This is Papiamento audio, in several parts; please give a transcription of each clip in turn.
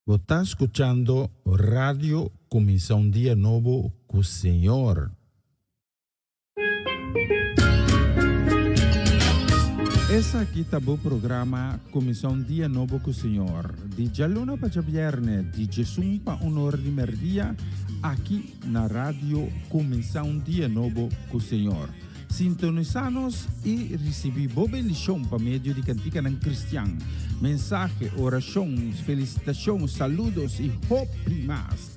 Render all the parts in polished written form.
Bo ta skuchando Radio Kuminsá un Dia Nobo ku Señor. Esaki ta bo programa Kuminsá un Dia Nobo ku Señor, di djaluna pa djabièrnè, di djesun pa un or di mèrdia, aki na Radio Kuminsá un Dia Nobo ku Señor. Sintonisá nos i risibí bo bendishon pa medio di kantikanan kristian, mensahe, orashon, felisitashon, saludos i hopi mas.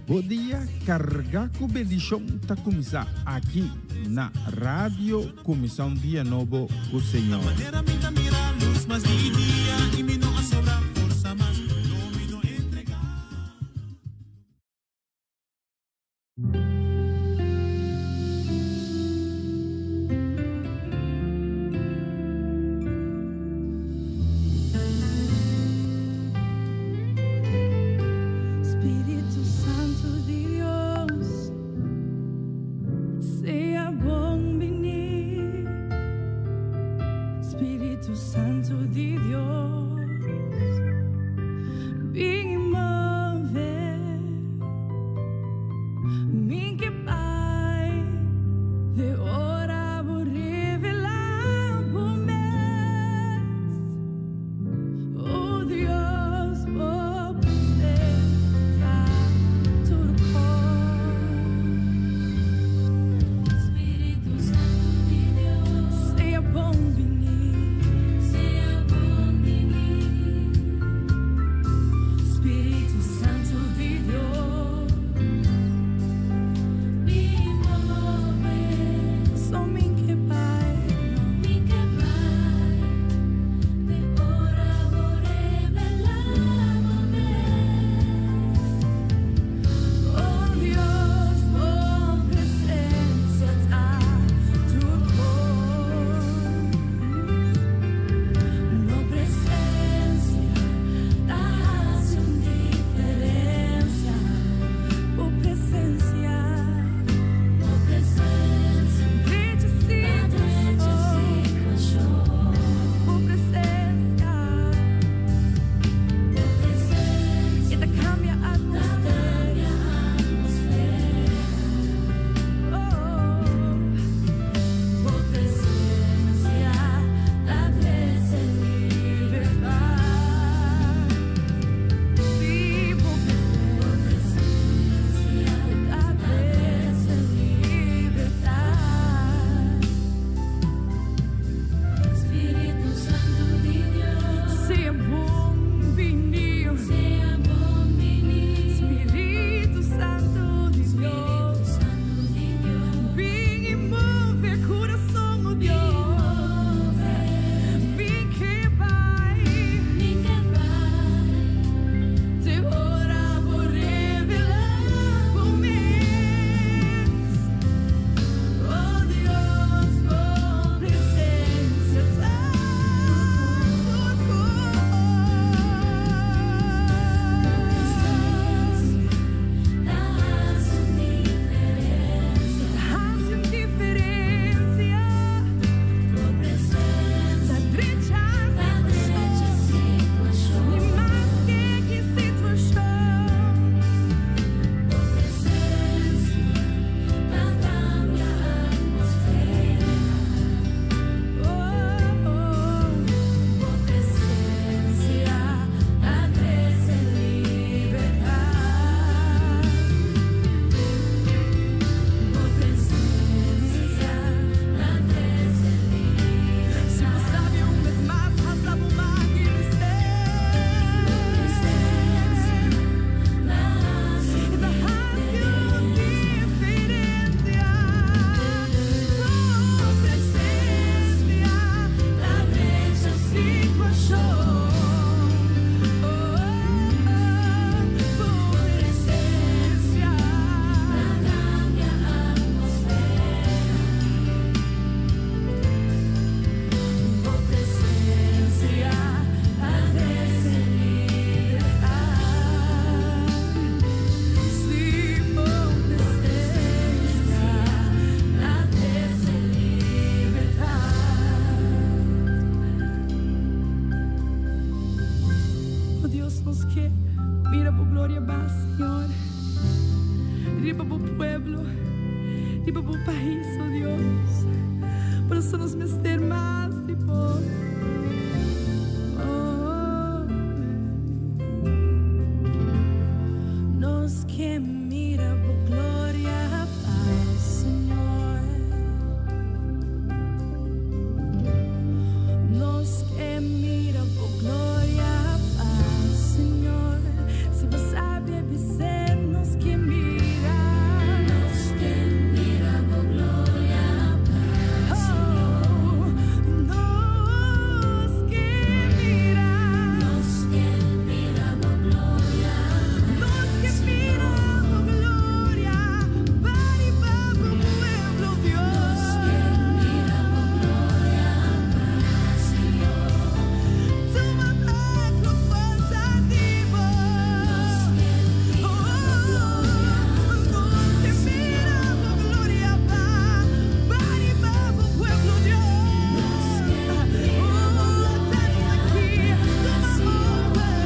Bo dia kargá ku bendishon ta kuminsá aki na Radio Kuminsá un Dia Nobo ku Señor. Spiritu Santu di Dios, sea bon bini. Spiritu Santu di Dios, bin i move. Mi ke bai te ora bo revelá bo mes. O Dios, bo presensia ta tur kos. Spiritu Santu di Dios, Sea bon bini. Sea bon bini. Spiritu Santu di Dios, Bin move. So mi ke bai, no. Mi ke bai te ora bo revelá bo mes. Oh Dios, bo presensia ta tur kos. Bo presensia ta hasi un diferensia. Bo presensia, Bo presensia drecha ta drecha situashon. situashon. Bo presensia, Bo presensia e ta kambia ta atmosfera. kambia atmosfera. Oh, Bo presensia ta trese libertat. Si, bo Bo presensia presensia ta ta trese trese libertat. Spiritu Santu di Dios, Sea bon bini. sea bon bini. Spiritu Santu di Spiritu Dios, Santu di Dios, bin i move kurason, oh Dios. move. Bin ke bai, Mi ke bai te ora bo revelá bo mes. Oh Dios, bo presensia ta tur kos. Ta hasi un diferensia. Hasi un diferensia. Bo presensia Ta drecha ta drecha situashon. situashon. Ni maske ki situashon. Bo presensia ta kambia atmosfera. Oh, oh. Bo presensia ta trese libertat. Bo presensia ta trese Si bo libertat. sabi un bes mas, halsa bo man i bis'é. Bo presensia ta hasi un Ta hasi un diferensia. diferensia. Bo presensia Ta drecha situashon. Oh, oh, bo presensia Ta kambia atmosfera. Bo presensia ta trese libertat. Si, bo presensia Ta trese libertat. Oh Dios, nos ke Mira bo gloria ba, Señor, riba bo pueblo, riba bo pais, oh Dios. Por eso nos mester mas di bo. Oh, Nos ke mira bo gloria ba, Señor. Nos ke mira bo gloria ba, Señor. Si bo sabi, bisa nos ke mira. Nos ke mira bo gloria ba, Oh, nos ke mira. Nos ke mira bo gloria. Nos ke mira bo gloria, ba riba bo pueblo, Dios. Nos ke mira bo gloria ba, Señor. Tuma bèk loke ta di bo. Nos ke mira bo gloria. Nos ke mira bo gloria ba, ba riba bo pueblo, Dios. Nos ke mira bo gloria Aki, tuma over,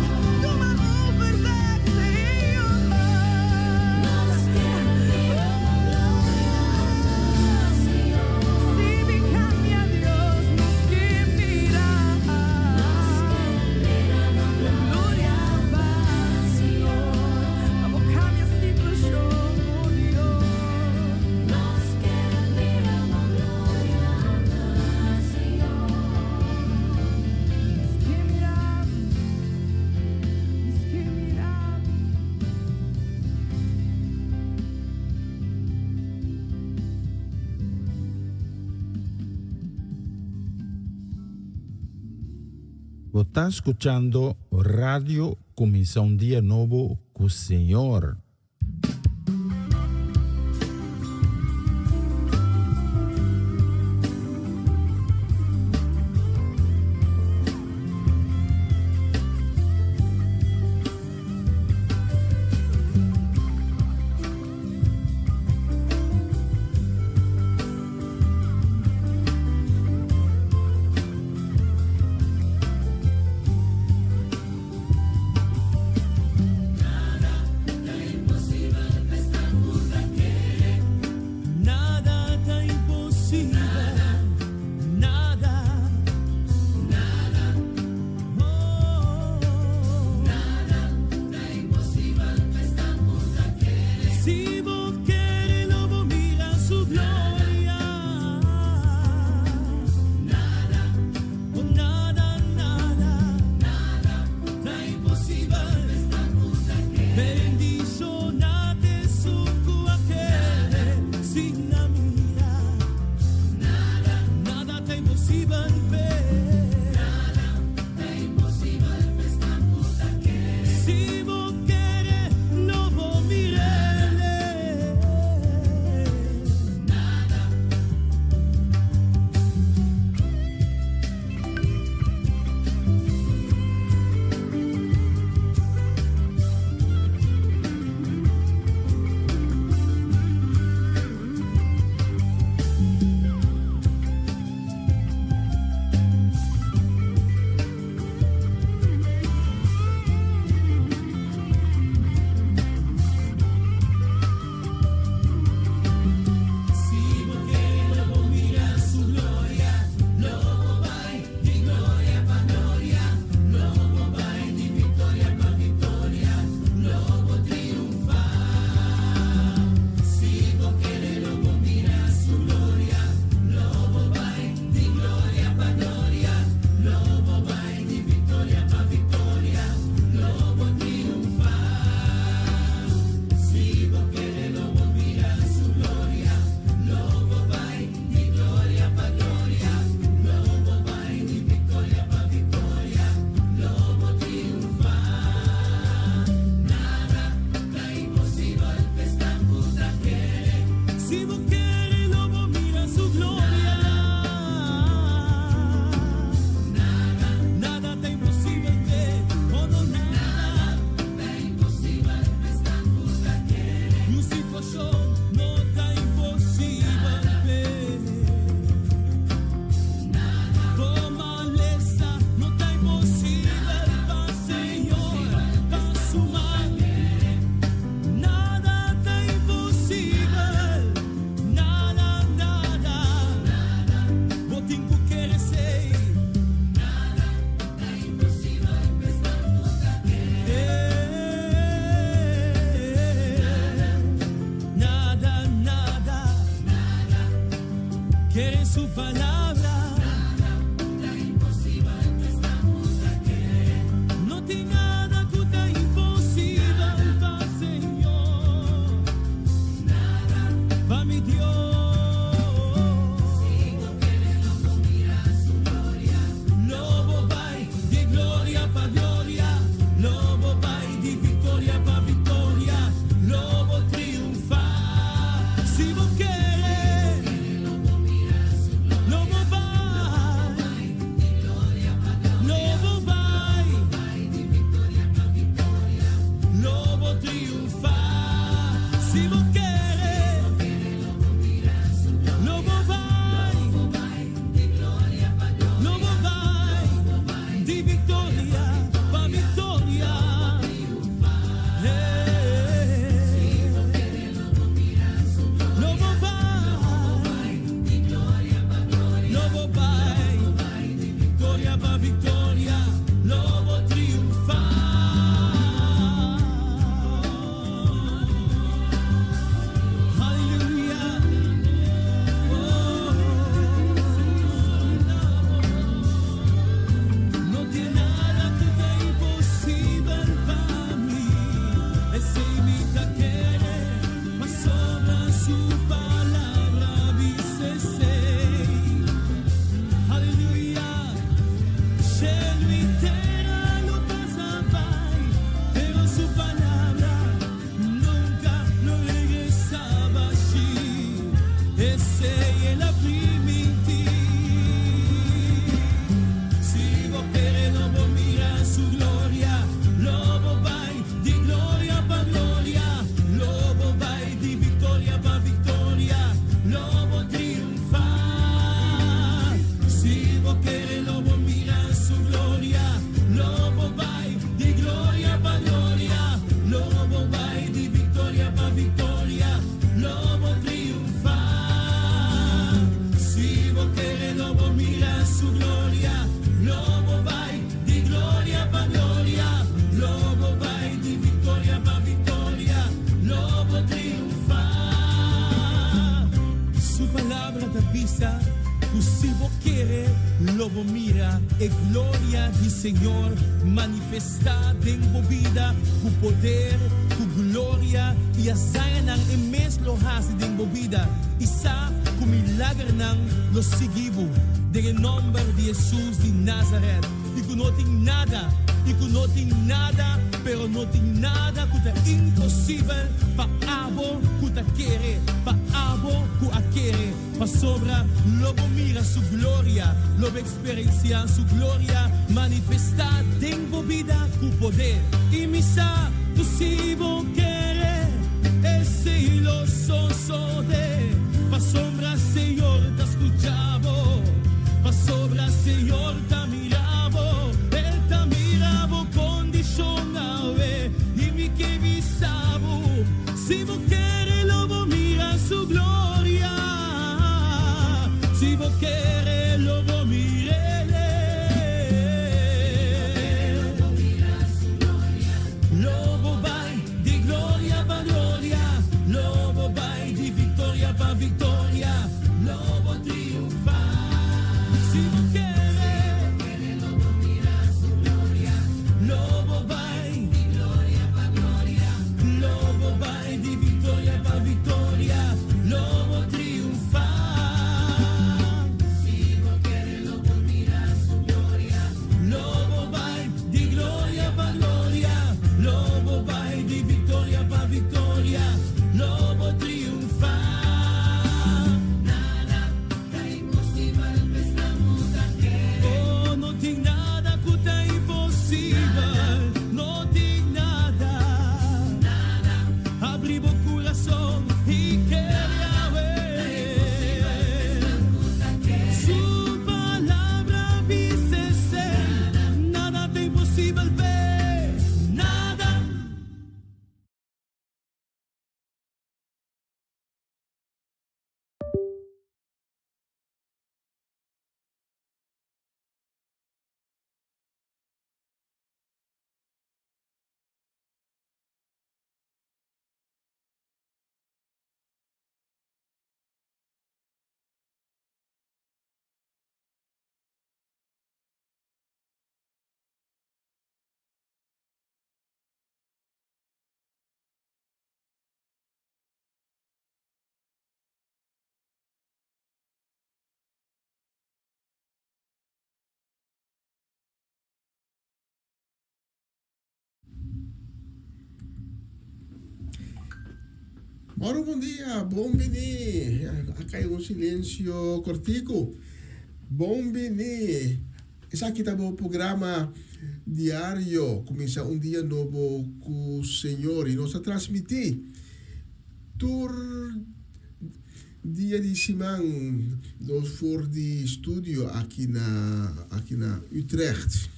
tuma over bèk, Señor. Nos ke mira bo gloria ba, Señor. Si bin kambia, Dios, nos ke mira. Nos ke mira bo Gloria ba, Señor. Ban kambia situashon, oh Dios. Nos ke mira bo gloria ba, Señor. Nos ke mira, nos ke mira. Bo ta skuchando Radio Kuminsá un Dia Nobo ku Señor. Nada bo mira e gloria di Señor manifestá den bo bida ku poder, ku gloria i hazañanan e mes lo hasi den bo bida i sa ku milagernan lo sigui bo den e nòmber di Hesus di Nazaret i ku no tin nada i ku no tin nada pero no tin nada ku ta imposibel pa abo ku ta kere pa abo ku a kere. Pasobra lo bo mira su gloria, lo bo eksperensiá su gloria manifestá den bo bida ku poder. I mi sa ku si bo kere, esei lo sosodé, pasobra Señor ta skucha bo, pasobra Señor ta mira bo, E ta mira bo kondishon awe. I mi ke bisa bo, Si bo kere lo bo mira su gloria, si bo kere lo bo mir'ele. Lo bo bai di gloria pa gloria, lo bo bai di victoria pa victoria, lo bo triunfa. Si bo kere, lo bo bai. Lo bo bai di victoria pa victoria, lo bo triunfa. Lo bo bai di gloria pa gloria, lo bo bai di victoria pa victoria, lo bo triunfa. Oh, no tin nada cu ta imposibel, no tin nada. Abri bo curason y kere awe. Su palabra bisa esey, nada ta imposibel p'e, nada. Moro bon dia, bon bini. A kai un silencio cortico. Bon bini. Esaki ta bo programa diario. Cuminsa un dia nobo cu Señor. Y nos ta transmiti tur Dia di siman nos for di studio aki na aki na Utrecht.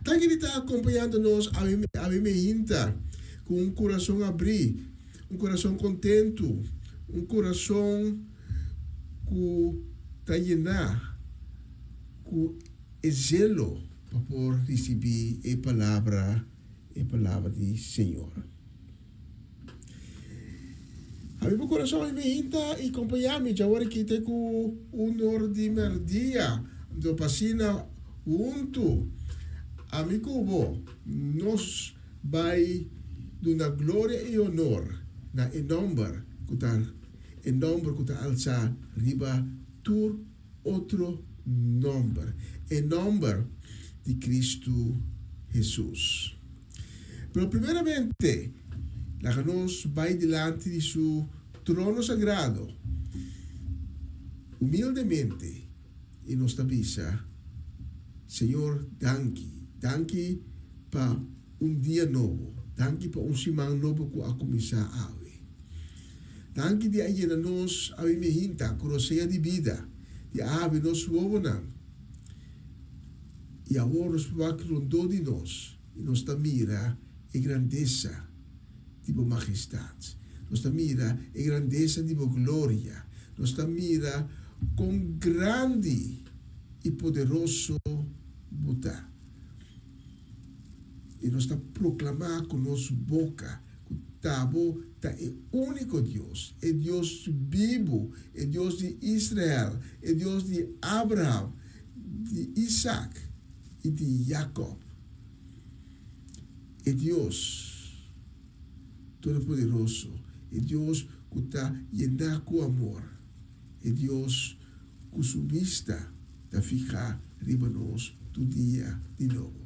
Danki di ta acompañando nos awe awe meinta cu un curason abri, un curason contento, un curason cu ta yena cu e zelo pa por ricibi e palabra e palabra di Señor. Habri bo corazon y mi hinta y compaña mi djawor aki te cu un or di merdia. Anto pa asina hunto ami cu bo nos bay duna gloria y honor na e nomber cu ta e nomber cu ta alsa riba tur otro nomber, e nomber di Cristo Jesus. Pero primeramente, laga nos bai dilanti di su trono sagrado humildemente i nos ta bisa, Señor, danki. Danki pa un dia nobo. Danki pa un siman nobo ku a kuminsá awe. Danki di a yena nos awe mehinta ku rosea di bida, di a habri nos wowonan. I awor nos por wak rondó di nos i nos ta mira e grandesa di bo majestat. Nos ta mira e grandesa di bo gloria. Nos ta mira kon grandi i poderoso bo ta. I nos ta proklamá ku nos boka ku ta bo ta e úniko Dios, e Dios bibu, e Dios di Israel, e Dios di Abraham. di Isaac i di Jacob. E Dios Todopoderoso, e Dios ku ta yená ku amor, e Dios ku su bista ta fihá riba nos tur dia di nobo.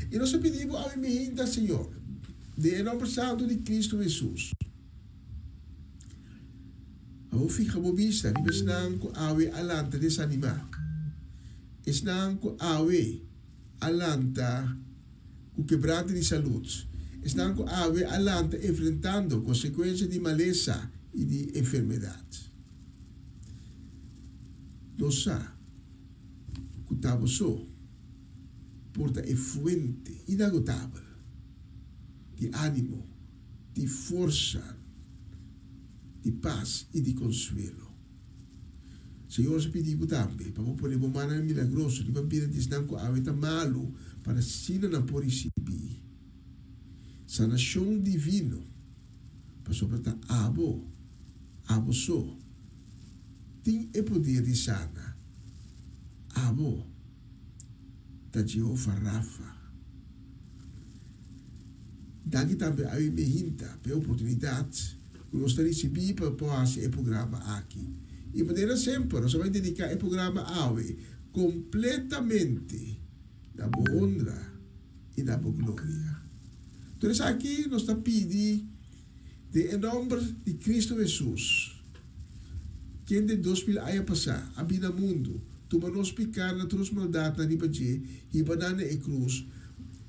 I nos ta pidi bo awe mihinta, Señor, den e nòmber santu di Cristo Hesus, pa bo fiha bo bista riba esnan ku awe a lanta desanimá, esnan ku awe a lanta ku kebrante di salud, esnan ku awe a lanta enfrentando konsekuensia di malesa i di enfermedat. Nos sa ku ta bo so por ta e fuente inagotabel di ánimo, di forsa, di pas i di konsuelo. Señor, nos a pidi bo tambe pa bo pone bo mannan milagroso riba bida di esnan ku awe ta malu pa asina nan por risibí sanashon divino, pasobra ta abo, abo so, tin e poder di sana. Abo ta Jehova Rafa. Danki tambe a mi hinta pa e oportunidat ku nos ta risibí pa por hasi e programa aki. I manera semper nos a bai dediká e programa awe kompletamente na bo honra i na bo gloria. Tur esaki nos ta pidi den e nòmber di Kristu Hesus, kende 2000 aña pasá a bini na mundu, tuma nos pikánan, tur nos maldatnan riba dje, hiba nan na e krus,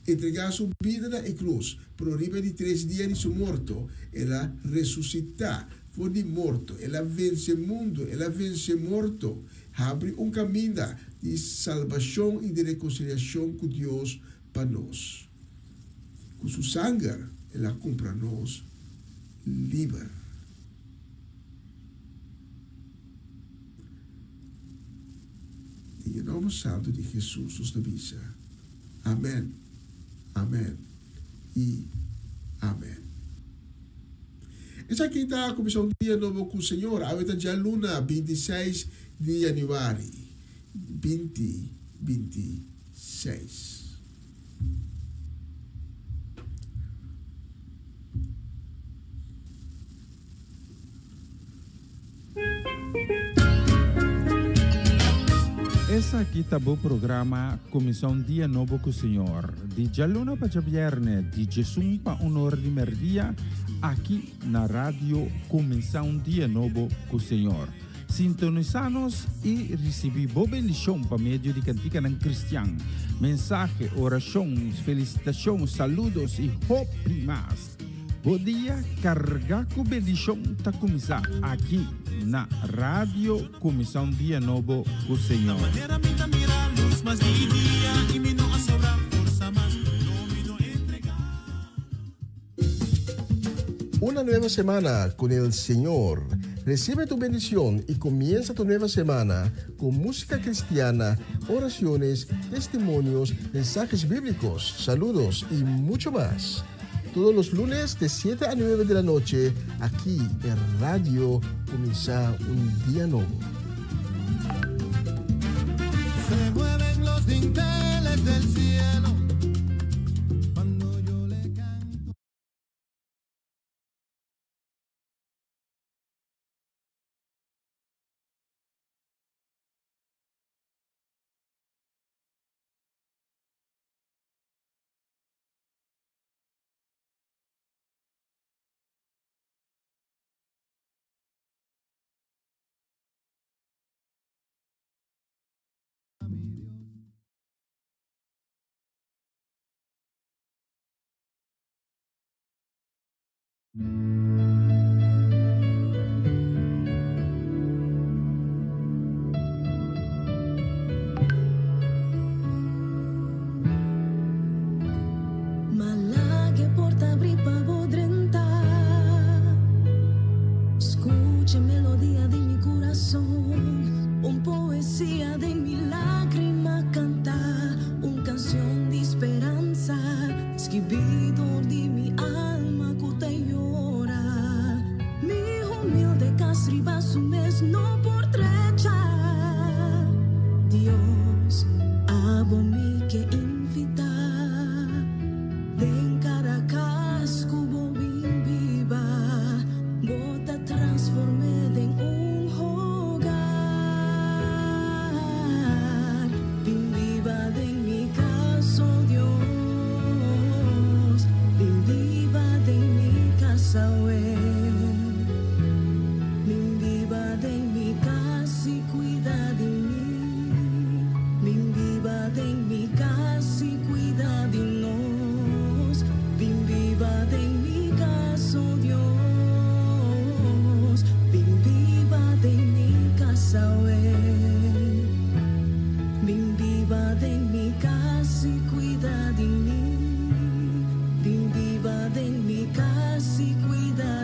entregá su bida na e krus, pero riba di tres dia di su morto, el a resusitá for di morto, el a vense mundu, el a vense morto, habri un kaminda di salbashon i di rekonsiliashon ku Dios pa nos. Ku su sanger el a kumpra nos liber. Den e nòmber santu di Hesus nos ta bisa, Amèn, amèn i amèn. Esaki ta kuminsá un dia nobo ku Señor. Awe ta djaluna 26 di yanüari 2026. Esaki ta bo programa Kuminsá un Dia Nobo ku Señor, di djaluna pa djabièrnè, di djesun pa un or di mèrdia, aki na Radio Kuminsá un Dia Nobo ku Señor. Sintonisá nos i risibí bo bendishon pa medio di kantikanan kristian, mensahe, orashon, felisitashon, saludos i hopi mas. Bo dia carga cu bendicion ta cuminsa aki na Radio Cuminsa un Dia Nobo cu Señor. Manera mi ta mira luz mas di dia y mi no a sobra forsa mas, no mi no entrega. Una nueva semana con el Señor. Recibe tu bendición y comienza tu nueva semana con música cristiana, oraciones, testimonios, mensajes bíblicos, saludos y mucho más. Todos los lunes de 7 a 9 de la noche, aquí en Radio Comienza un Día Nuevo. Se mueven los dinteles del cielo cuando yo le canto. Malage porta abri pa bo drenta. Scucha melodia di mi corazon, un poesia den mi lagrima canta, un cancion di speransa, skibi dor di mi alma cu ta yora. Mi humilde cas riba su mes no por trecha. Dios.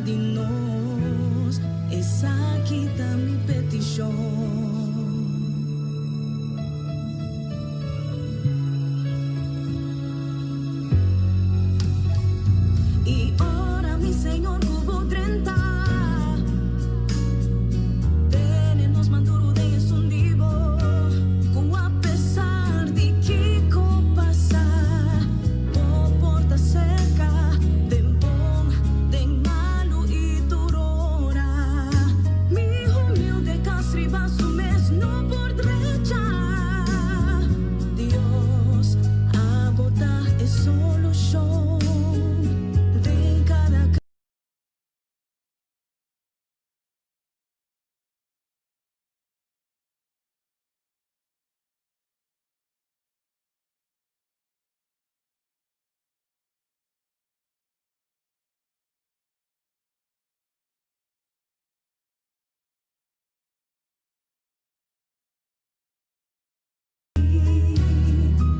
di nos. Esaki ta mi petishon. I ora mi Señor ku bo drenta, tene nos man duru den esun di bo, ku apesar di kiko pasa, bo por ta serka den bon, den malu i tur ora. Mi humilde kas riba su mes no por drecha. Dios, abo ta e solushon den kada.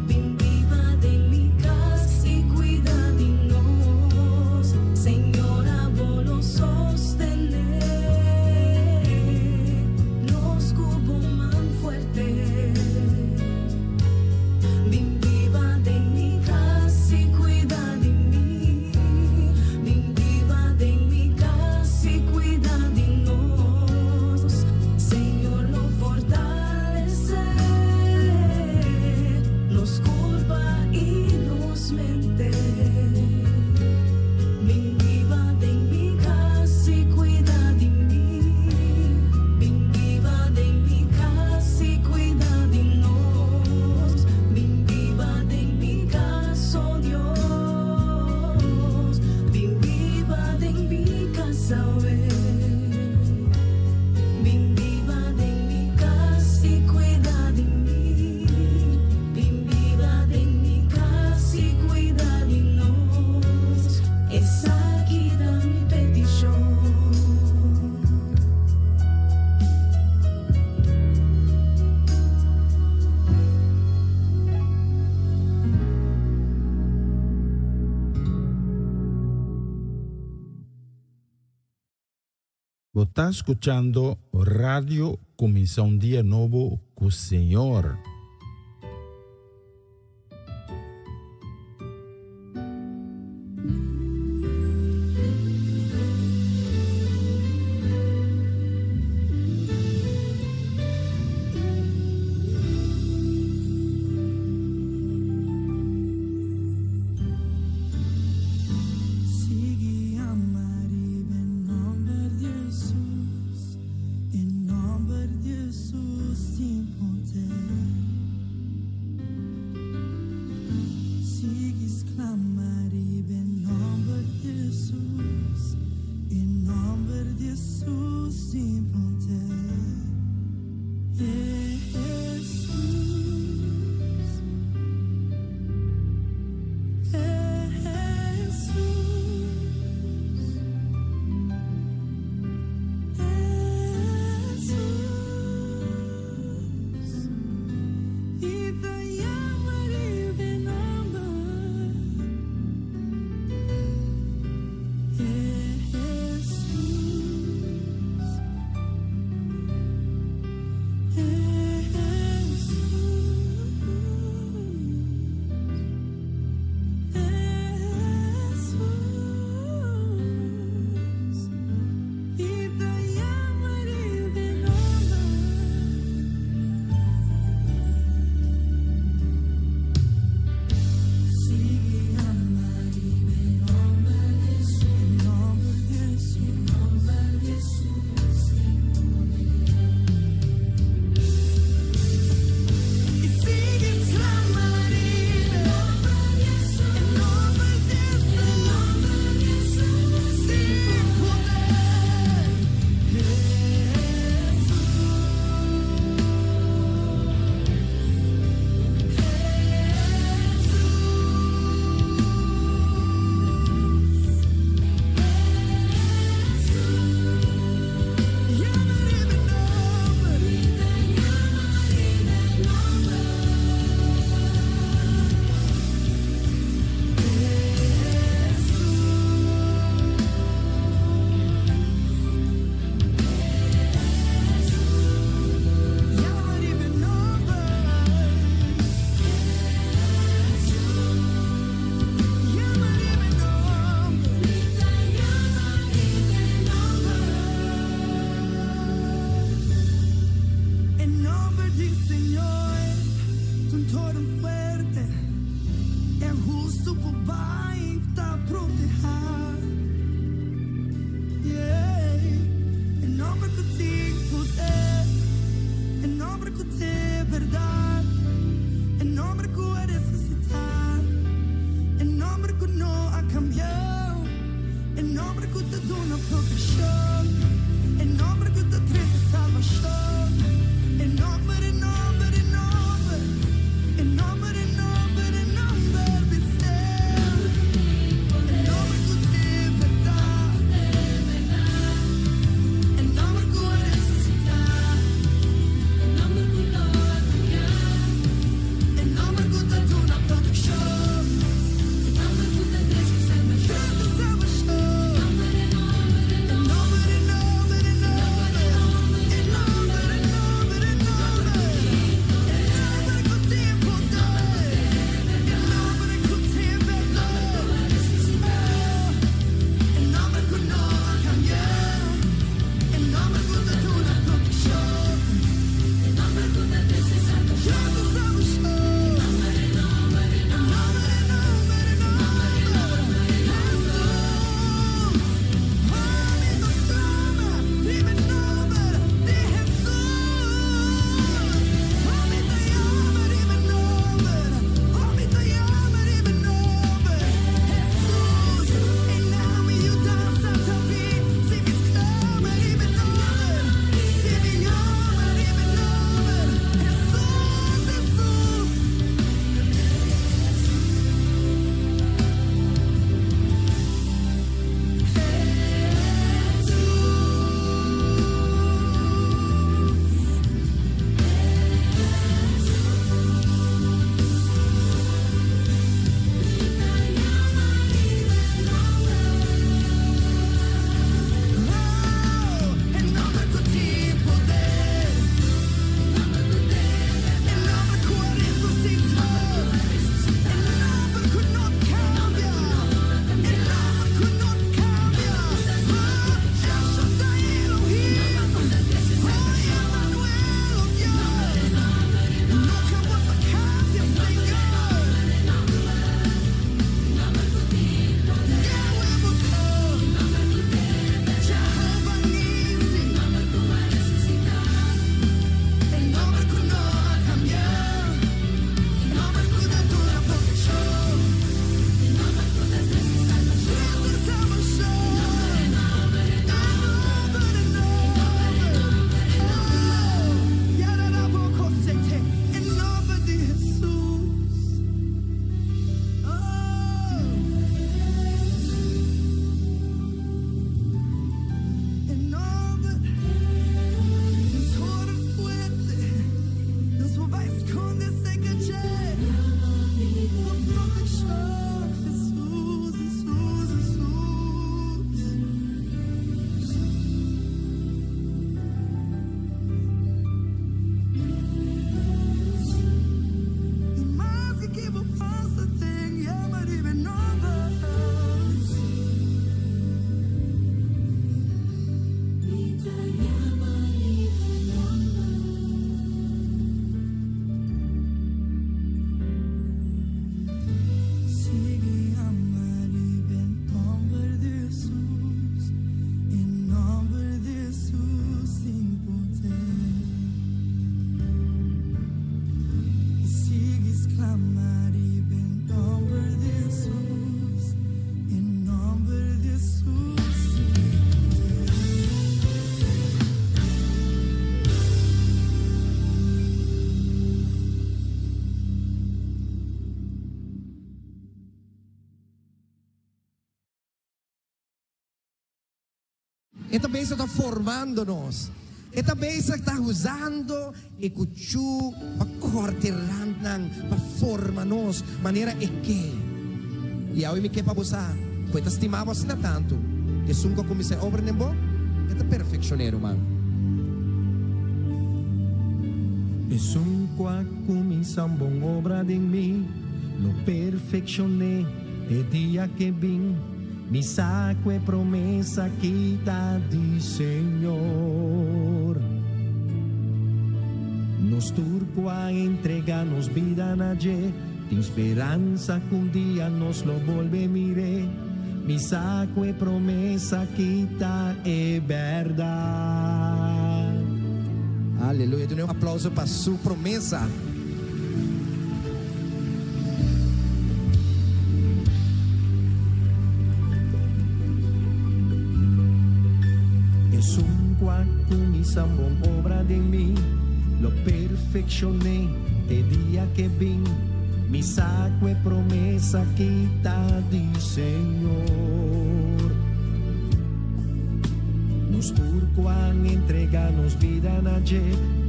Bin biba den mi kas i kuida di nos. Señor, abo lo sostené nos ku bo man fuerte. Bin biba den mi kas i kuida di mi. Bin biba den mi kas i kuida di nos. Señor lo fortalesé nos kurpa i nos mente. Bin biba den mi kas i kuida di mi. Bin biba den mi kas i kuida di nos. Bin biba den mi kas, oh Dios. Bin biba den mi kas, awe. Bin biba den mi kas i kuida di mi. Bin biba den mi kas i kuida di nos. Esaki ta mi petishon. Bo ta skuchando Radio Kuminsá un Dia Nobo ku Señor. Sigui ama riba e nòmber di Hesus, e nòmber di Hesus tin poder. protekshon. E nòmber ku ta trese salbashon. E nòmber, e nòmber, e nòmber. E nòmber, e nòmber, e nòmber bis'é. E nòmber ku tin bèrdat. E nòmber ku a resusitá. E nòmber ku no a kambia. E nòmber ku ta duna protekshon. E nòmber ku ta trese salbashon. E nòmber, e nòmber, e nòmber. E nòmber, e nòmber, e nòmber. E nòmber ku tin poder. E nòmber ku tin bèrdat. E nòmber ku no a kambia. E nòmber ku ta duna protekshon. E nòmber ku ta trese salbashon. E nòmber, e nòmber, e nòmber. E nòmber, e nòmber, e nòmber. Hesus. Ami ta sklama riba e nòmber di Hesus. Ami ta yama riba e nòmber. Ami ta yama riba e nòmber. Hesus. Einan mi yudansa ta bin. Si mi sklama riba e nòmber. Si mi yama riba e nòmber. Hesus, Hesus. E nòmber ku tin poder. E nòmber ku a resusitá. E nòmber ku no a kambia. E nòmber ku no a kambia. El Shaddai Elohim. Oh, Emmanuel, oh Dios. Nunka bo ta kambia, Señor. Yahweh bo ta. Jehovah Nissi. E nòmber ku no a kambia. E nòmber ku ta duna protekshon. Trese salbashon. E nòmber, e nòmber. Oh, yararabokosete. E nòmber di Hesus. Oh. E nòmber di toren fuerte. Nos por bai skonde serka dje. Pa protekshon. Hesus, Hesus, Hesus. I maske ki bo pasa den, yama riba e nòmber. Sigui yama riba e nòmber di Hesus. E nòmber di Hesus tin poder. I sigui sklama riba e nòmber di Hesus. E nòmber di Hesus tin poder. E ta bezig ta formando nos. E ta bezig ta usando e kuchú pa kòrta e randnan, pa forma nos manera e ke. I awe mi ke pa bo sa ku e ta stima bo asina tantu, esun ku a kuminsá e obra den bo, e ta perfekshon'é, ruman. Esun ku a kuminsá un bon obra den mi, lo perfekshon'é te dia k'e bin. Mi sa ku e promesa aki ta di Señor. Nos tur ku a entregá nos bida na dje, tin speransa ku un dia nos lo bolbe mir'é. Mi sa ku e promesa aki ta e bèrdat. Aleluya! Duna un aplauso pa su promesa. Esun ku a kuminsá un bon obra den mi, lo perfekshon'é te dia k'e bin. Mi sa ku e promesa aki ta di Señor. Nos tur ku a entregá nos bida na dje,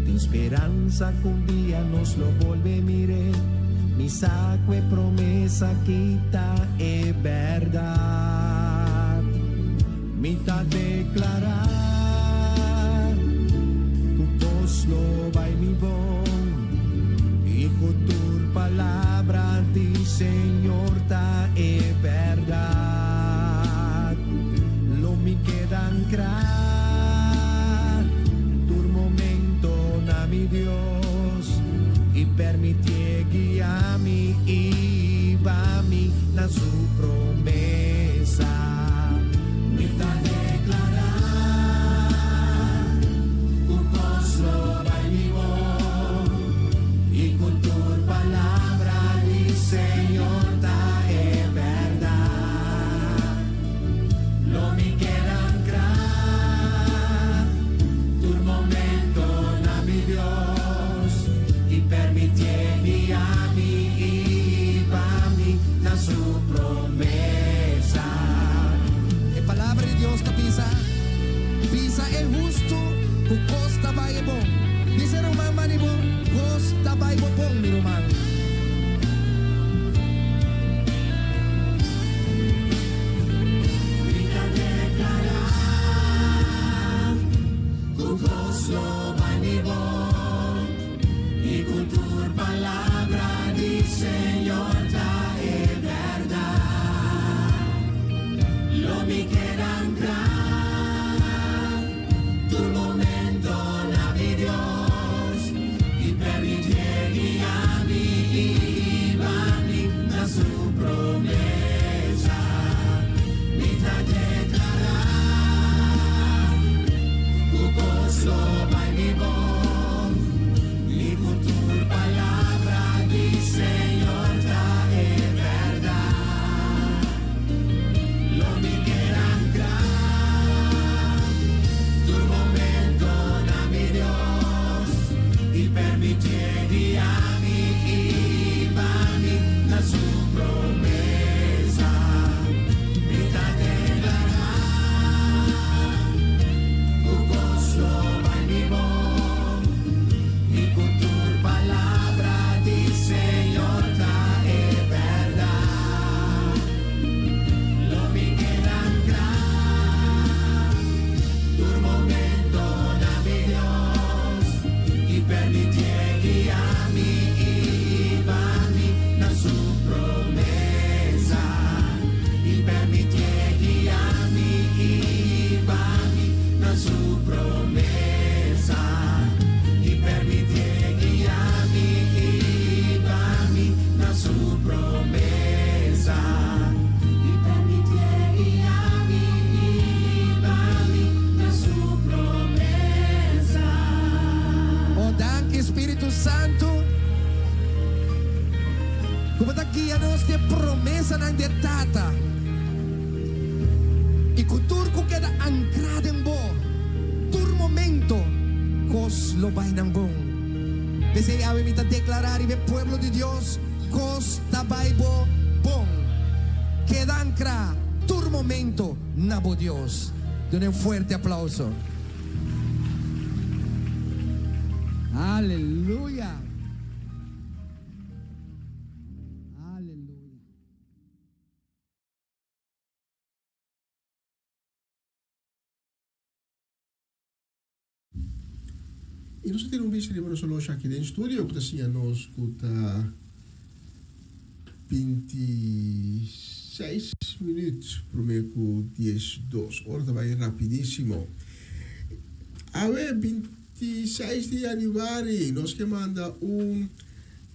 tin speransa ku un dia nos lo bolbe mir'é. Mi sa ku e promesa aki ta e bèrdat. Mi ta deklará ku kos lo bai mi bon i ku tur palabra di Señor ta e bèrdat. Lo mi keda ankrá tur momento na mi Dios i permitié guia mi i hiba mi na su promesa. Mi ta deklará ku kos lo bai mi bon i ku tur palabra di Señor ta e bèrdat. Lo mi keda ankrá tur momento na mi Dios i permitié guia mi i hiba mi na su promesa. E Palabra di Dios ta bisa, Bisa e hustu ku kos ta bai e bon. Bisa e ruman bani bo, Kos ta bai bo bon, mi ruman. Mi ta deklará ku kos lo bai mi bon i ku tur palabra di Señor ta e bèrdat. Lo mi keda ankrá tur momento na mi Dios i permitié guia mi i hiba mi na su promesa. Mi ta deklará ku kos lo bai mi bon i ku tur palabra di Señor ta e bèrdat. Lo mi keda ankrá tur momento na mi Dios i permitié guia mi i hiba mi na su promesa. Mi ta deklará ku kos lo bai mi bon i ku tur palabra di Señor ta e bèrdat. Lo mi keda ankrá tur momento na mi Dios i permitié guia mi i hiba mi na su promesa. I permitié guia mi i hiba mi na su promesa. I permitié guia mi i hiba mi na su promesa. I permitié guia mi i hiba mi na su promesa. Oh, danki Spiritu Santu. Ku bo ta guia nos den promesanan di e Tata. I ku tur ku keda ankrá den bo, tur momento kos lo bai nan bon. P'esei awe mi ta deklará riba e pueblo di Dios, kos ta bai bo bon. Keda ankrá tur momento na bo Dios. Dun'e un fuerte aplauso. Aleluya! Aleluya! I nos a tene un bista riba nos olosha aki den studio ku ta siña nos ku ta 26 minuut promé ku 12. Ora ta bai rapidísimo. Awe 26 di yanüari nos ke manda un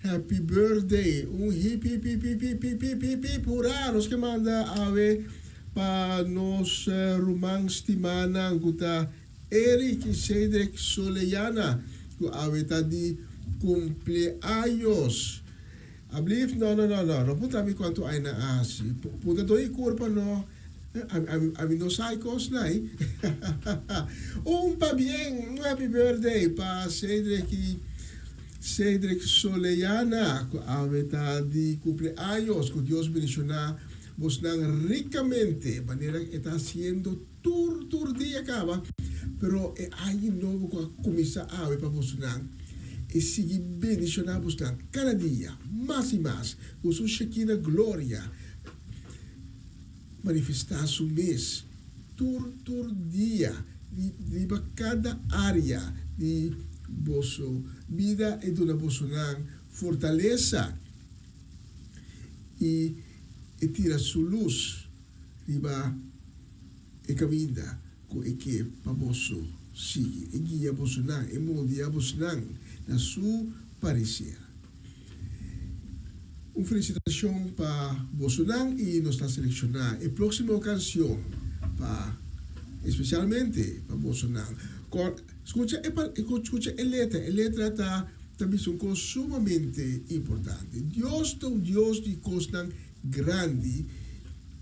happy birthday, un hip hip hip hip hip hip hip hip hip hurá nos ke manda awe pa nos ruman stimánan ku ta Eric y Cedric Soleyana cu awe ta di cumpleaños. Ablief no no no no no puntra mi cuanto aña nan a haci. Puntra doña y curpa no. Ami no sa e kosnan ei. Un pabien, un happy birthday pa Cedric i Cedric Soleana ku awe ta di kumpleaños. Ku Dios bendishoná bosnan rikamente manera e ta hasiendo tur tur dia kaba. Pero e aña nobo ku a kuminsá awe pa bosnan e sigui bendishoná bosnan kada dia mas i mas ku su Shekinah gloria. Manifestá su mes tur tur dia riba kada área di boso bida i duna bosonan fortalesa i e tira su lus riba e kaminda ku e ke pa boso sigui. E guia bosonan, e moldia bosnan na su pareser. Un felicitacion pa bosonan y nos ta selecciona e proximo cancion pa especialmente pa bosonan. Scucha e scucha e letra, e letra ta ta bisa un cos sumamente importante. Dios ta un Dios di cosnan grandi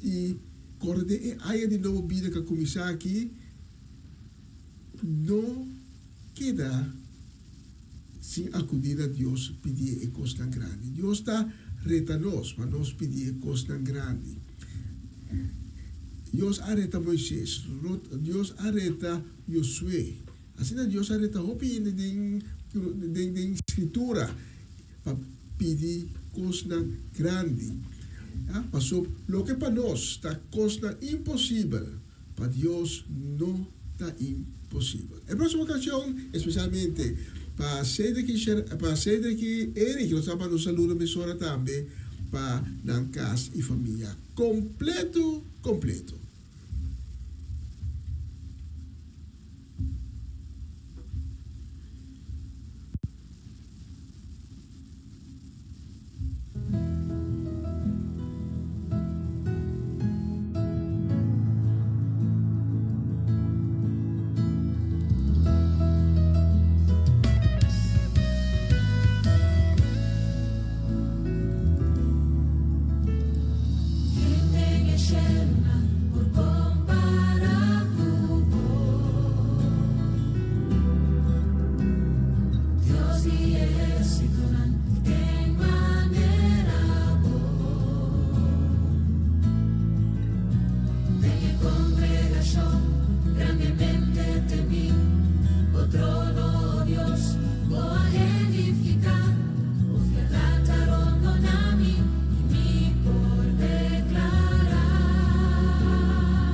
y corda den e aña di nobo bida cu a cuminsa aki no keda Sin akudí na Dios pidié e kosnan grandi. Dios ta reta nos pa nos pidi e kosnan grandi. Dios a reta Moisés, Dios a reta Josué. Asina Dios a reta hopi hende den den Skritura pa pidi kosnan grandi. Pasobra loke pa nos ta kosnan imposibel, Pa Dios no ta imposibel. E próximo canción, especialmente pa Cedric y Sher, pa Cedric y Eric, nos ta manda un saludo mesora tambe pa nan cas y famia completo, completo.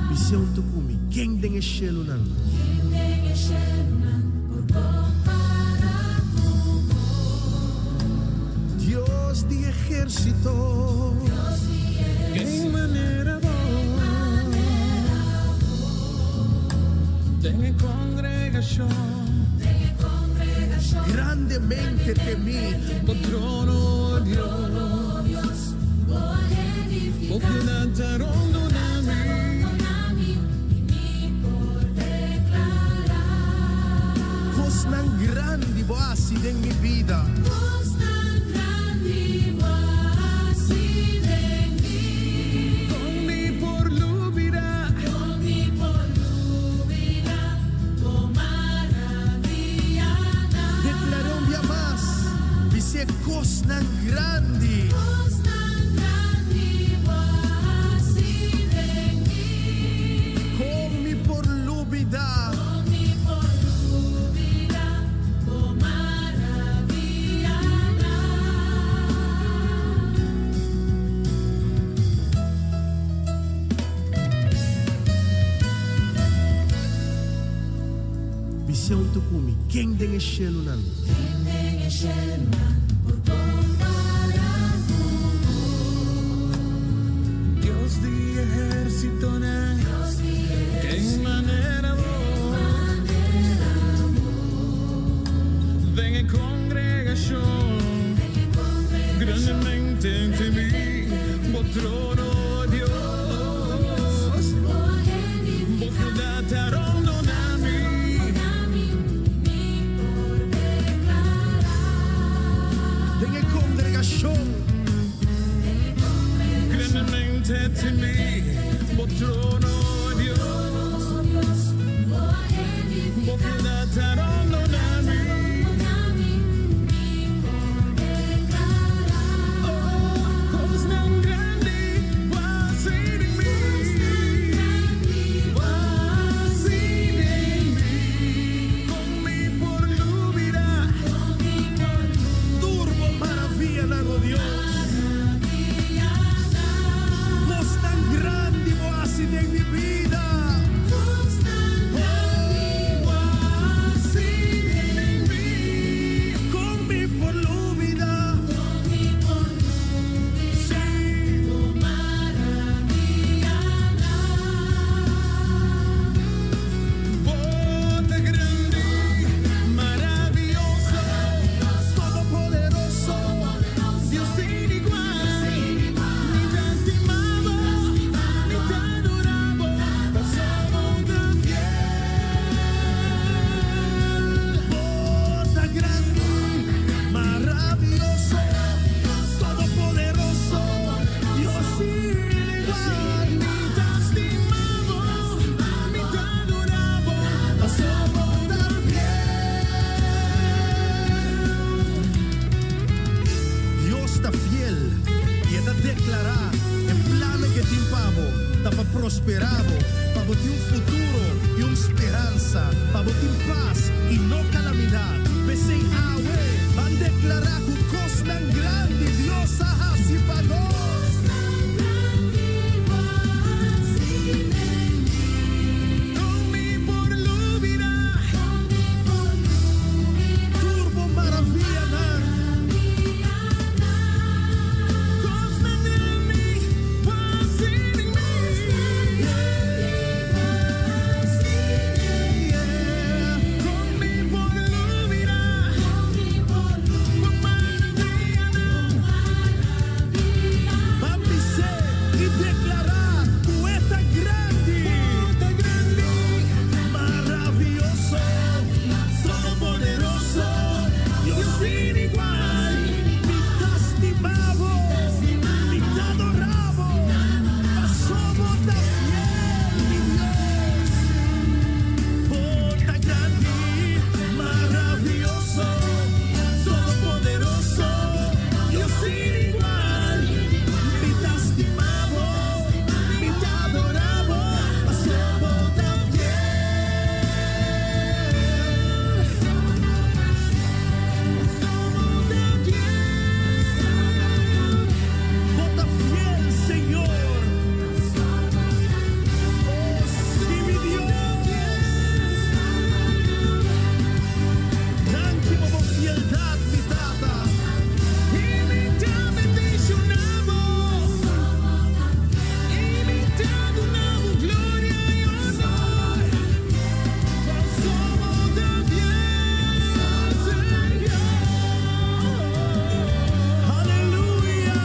Bis'é un ta ku mi, ken den e shelunan? Dios di ehérsito. Ken manera bo den e kongregashon. Grandemente temí. Bo trono, oh Dios. Bo fieldat ta rondona mi. Kosnan grandi bo a hasi den mi bida. Kon mi por lubida. Deklar'é un bia mas, bis'é kosnan grandi. Kon mi por lubidá? Bis'é un ta ku mi, ken den e shelunan? Dios di ehérsitonan, ken manera bo den e kongregashon grandemente temí bo trono, Dios, bo fieldat ta rondoná mi. mi bida. Con mi por lubida. Bo ta grandi, maraviyoso, todopoderoso, Dios sin igual. Mi ta stima bo, mi ta adora bo, paso bo ta fiel. Bo ta grandi, maraviyoso, todopoderoso, Dios sin igual. Mi ta stima bo, mi ta adora bo, paso bo ta fiel. Dios ta fiel i e ta deklará e plannan ku e tin pa bo ta pa prosperá bo, pa bo tin un futuro i un speransa, pa bo tin pas i no kalamidat. P'esei awe ban deklará ku kosnan grandi Dios a hasi pa nos. Kon mi por lubidá tur bo maravianan? Kosnan grandi bo a hasi den mi. Kon mi por lubidá bo maravianan? Ban bis'é i deklará ku e ta grandi. Ta grandi, maraviyoso, todopoderoso, Dios sin igual. Mi ta stima bo, mi ta adora bo, paso bo ta fiel, mi Dios. Bo ta grandi, maraviyoso, todopoderoso, Dios sin igual. Mi ta stima bo, mi ta adora bo, paso bo ta fiel. Paso bo ta fiel. Bo ta fiel, Señor. Oh, sí, mi Dios. Danki pa bo fieldat, mi Tata. I mi ta bendishoná bo. I mi ta duna bo gloria i honor. Paso bo ta fiel, Señor. Aleluya.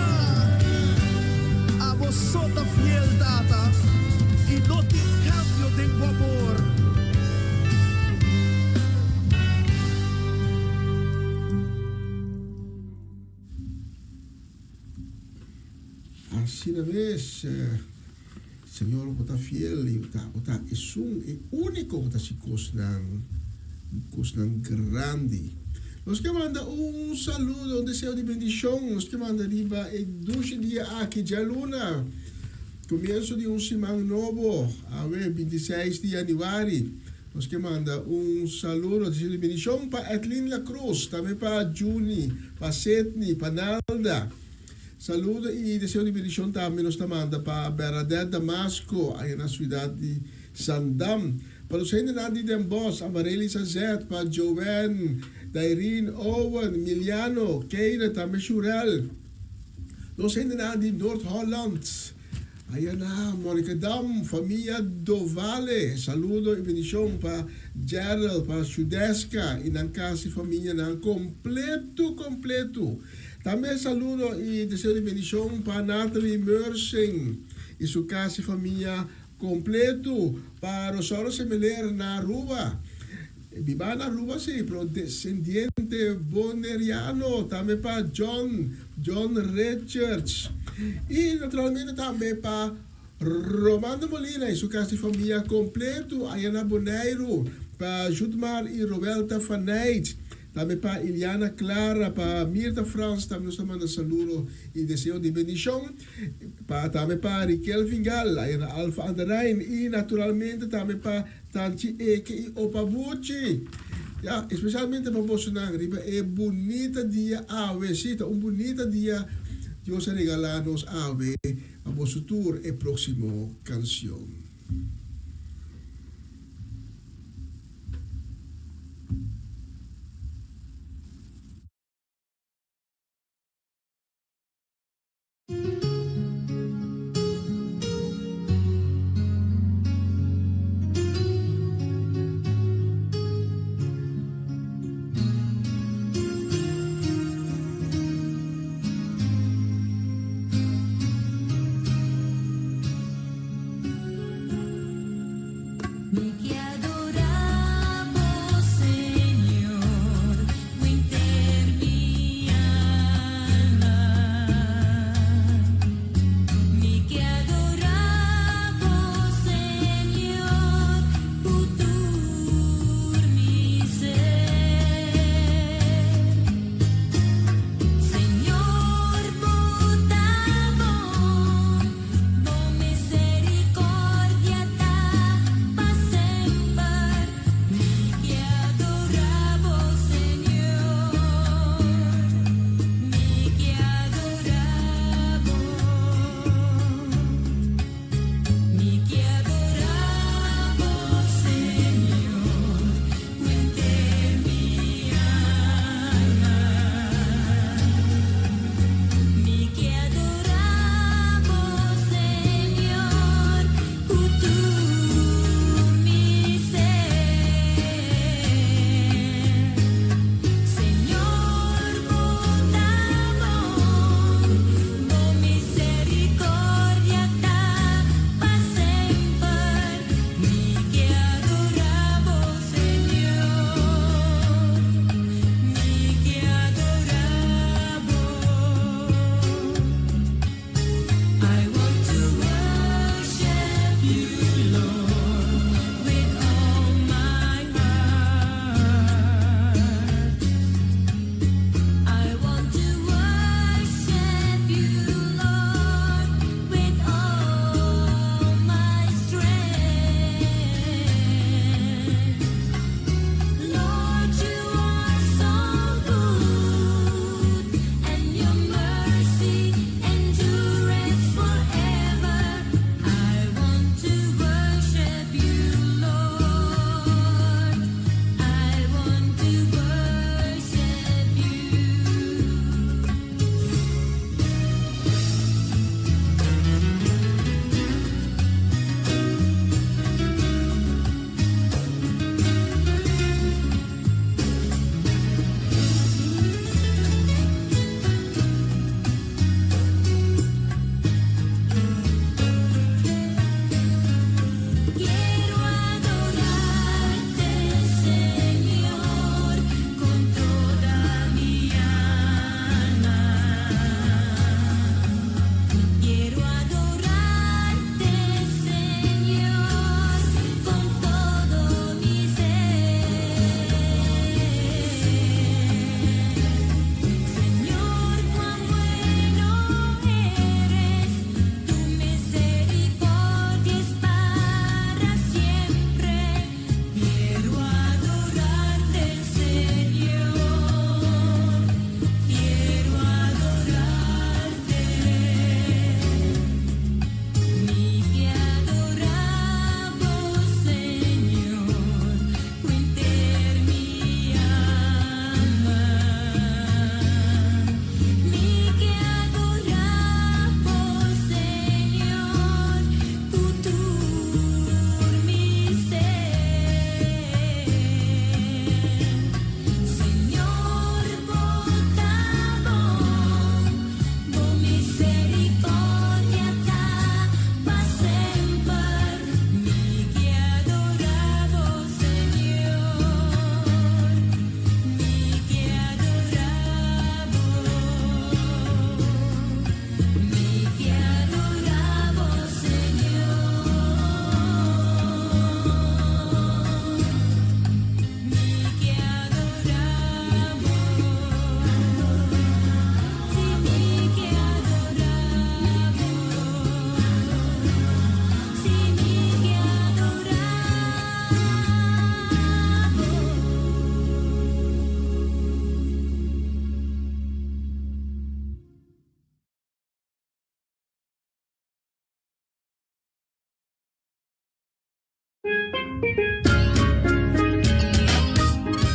Abo so ta fiel, Tata. I no tin kambio den bo amor. Asina mes, Señor, bo ta fiel i bo ta, bo ta esun, e úniko ku ta hasi kosnan, kosnan grandi. Nos ke manda un saludo, un deseo di bendishon, nos ke manda riba e dushi dia aki, djaluna, komienso di un siman nobo, awe 26 di yanüari. Nos ke manda un saludo, deseo di bendishon pa Edlin La Cruz, tambe pa Juni, pa Sidney, pa Nalda. Saludo i deseo di bendishon tambe nos ta manda pa Bernadette Damasco, aya na siudat di Zandam. Pa nos hendenan di Den Bosch, Amarely Sazet, pa Joanne, Dairine, Owen, Miliano, Keila, tambe Shurel. Nos hendenan di Noord-Holland, aya na Monnikendam, famia Dovale, saludo i bendishon pa Gerald, pa Shudeska i nan kas i famianan kompletu kompletu. Tambe saludo i deseo di bendishon pa Nathalie Meursing i su kas i famia kompletu, pa Rosauro Semeler na Aruba, bibá na Aruba si, pero desendiente boneriano, tambe pa John, John Richards i naturalmente tambe pa Romando Molina i su kas i famia kompletu aya na Boneiru, pa Judmar i Roelta van Nijt. Tambe pa Iliana Clara, pa Mirta Frans tambe nos ta manda saludo y deseo di bendicion. Pa tambe pa Riquel Vingal, aya na Alphen aan de Rijn y naturalmente tambe pa Tanchi Eke y Opa Buchi. Ya, especialmente pa bosonan riba e bunita dia awe. Si, ta un bunita dia Dios a regala nos awe. Pa boso tur e proximo cancion.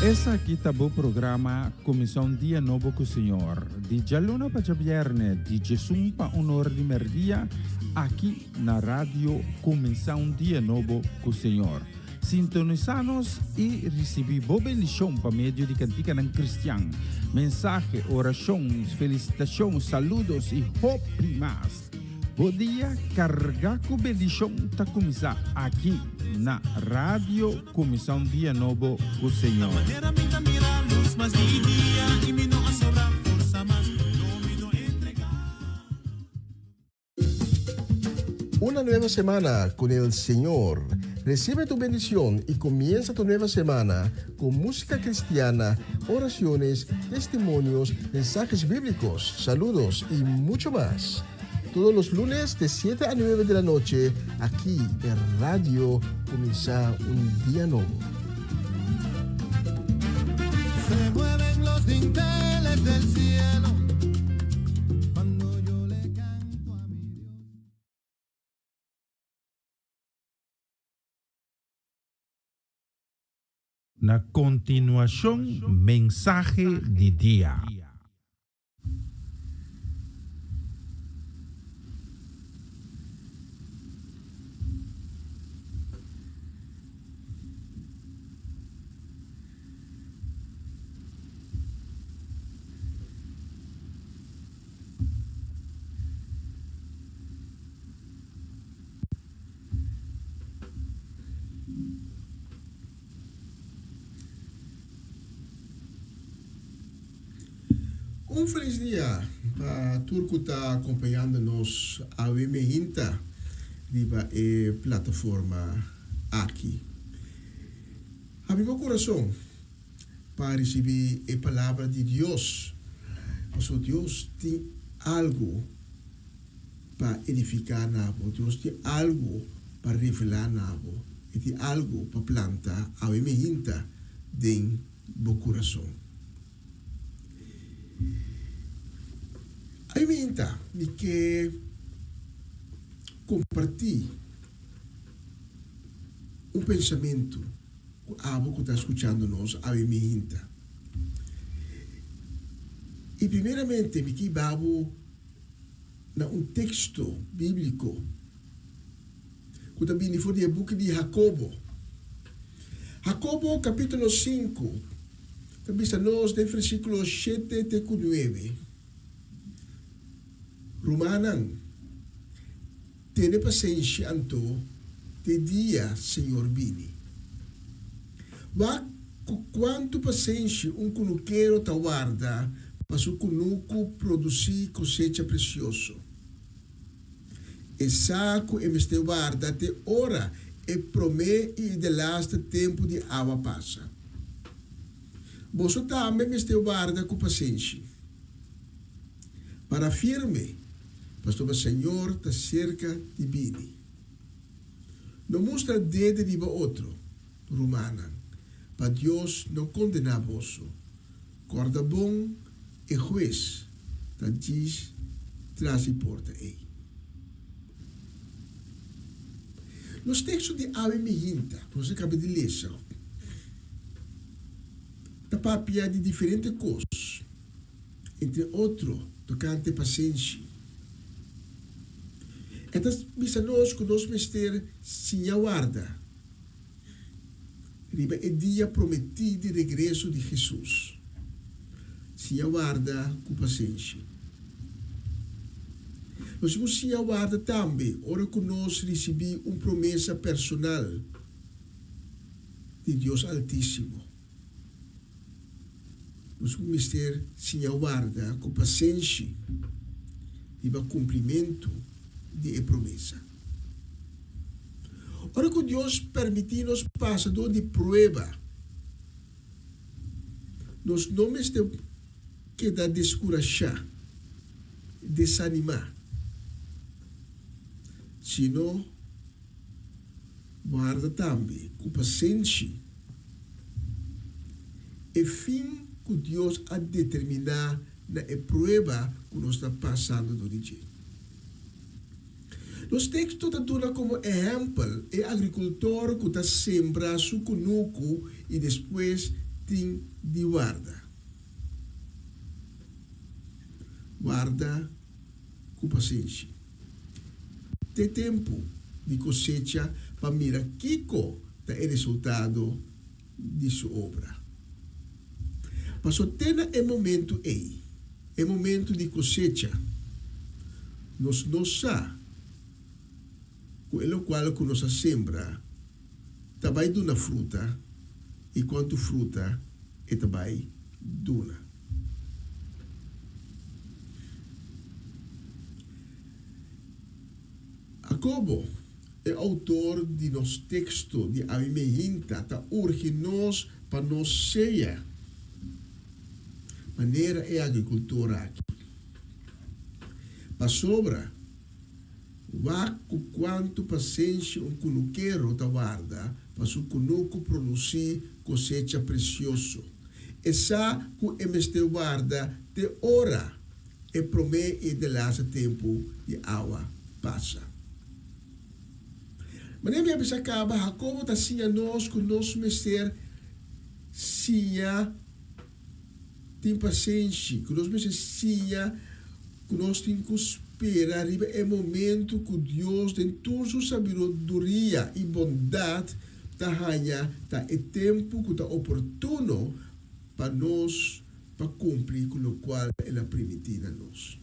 Esaki ta bo programa Kuminsá un Dia Nobo ku Señor, di djaluna pa djabièrnè, di djesun pa un or di mèrdia, aki na Radio Kuminsá un Dia Nobo ku Señor. Sintonisá nos i risibí bo bendishon pa medio di kantikanan kristian, mensahe, orashon, felisitashon, saludos i hopi mas. Bo dia kargá ku bendishon ta kuminsá aki na Radio Kuminsá un Dia Nobo ku Señor. Una nueva semana con el Señor. Recibe tu bendición y comienza tu nueva semana con música cristiana, oraciones, testimonios, mensajes bíblicos, saludos y mucho más. Todos los lunes de 7 a 9 de la noche, aquí en Radio Comienza un Día Nuevo. Se mueven los dinteles del cielo cuando yo le canto a mi Dios. Na kontinuashon mensahe di dia. Un felis dia pa tur ku ta akompañando nos awe meinta riba e plataforma aki. Habri bo kurason pa risibí e palabra di Dios, pasobra Dios tin algu pa edifiká na bo, Dios tin algu pa revelá na bo, e tin algu pa planta awe meinta den bo kurason. Awe meinta mi ke kompartí un pensamentu ku abo ku ta skuchando nos awe meinta. I primeramente mi ke hiba bo na un teksto bíbliko ku ta bini for di e buki di Hakobo. Hakobo kapítulo sinku ta bisa nos den versíkulo shete te ku nuebe, Rumannan, tene pasenshi anto te dia Señor bini. Wak ku kuantu pasenshi un kunukero ta warda pa su kunuku produsí kosecha presioso. E sa ku e mester warda te ora e promé i e delaste tempu di awa pasa. Boso tambe mester warda ku pasenshi. Para firme, pasobra Señor ta serka di bini. No mustra dede riba otro, rumannan, pa Dios no kondená boso. Kòrda bon, e hues ta djis tras di porta ei. Nos teksto di awe mihinta ku nos a kaba di lesa ta papia di diferente kos, entre otro tokante pasenshi. E ta bisa nos ku nos mester siña warda riba e dia prometí di regreso di Hesus. Siña warda ku pasenshi. Nos tin ku siña warda tambe ora ku nos risibí un promesa personal di Dios Altísimo. Nos ku mester siña warda ku pasenshi riba kumplimentu di e promesa. Ora ku Dios permití nos pasa dor di prueba, nos no mester keda deskurashá, desanimá, sino warda tambe ku pasenshi e fin ku Dios a determiná na e prueba ku nos ta pasando dor di dje. Nos teksto ta duna komo ehèmpel e agrikultor ku ta sembra su kunuku i despues tin di warda. Warda ku pasenshi. Te tempu di kosecha pa mira kiko ta e resultado di su obra. Paso te na e momentu ei, e momentu di kosecha, nos no sa ku e lokual ku nos a sembra ta bai duna fruta i kuantu fruta e ta bai duna. Jacobo, e outor di nos teksto di awe meinta, ta urgi nos pa nos sea manera e agrikultor aki. Pasobra, wak ku kuantu pasenshi un kunukero ta warda pa su kunuku produsí kosecha presioso. E sa ku e mester warda te ora e promé i e delaste tempu di awa pasa. Manera mi a bisa kaba, Hakobo ta siña nos ku nos mester siña tin pasenshi, ku nos mester siña ku nos tin ku spera riba e momentu ku Dios den tur su sabiduria i bondat ta haña ta e tempu ku ta oportuno pa nos pa kumpli ku lokual el a primintí na nos.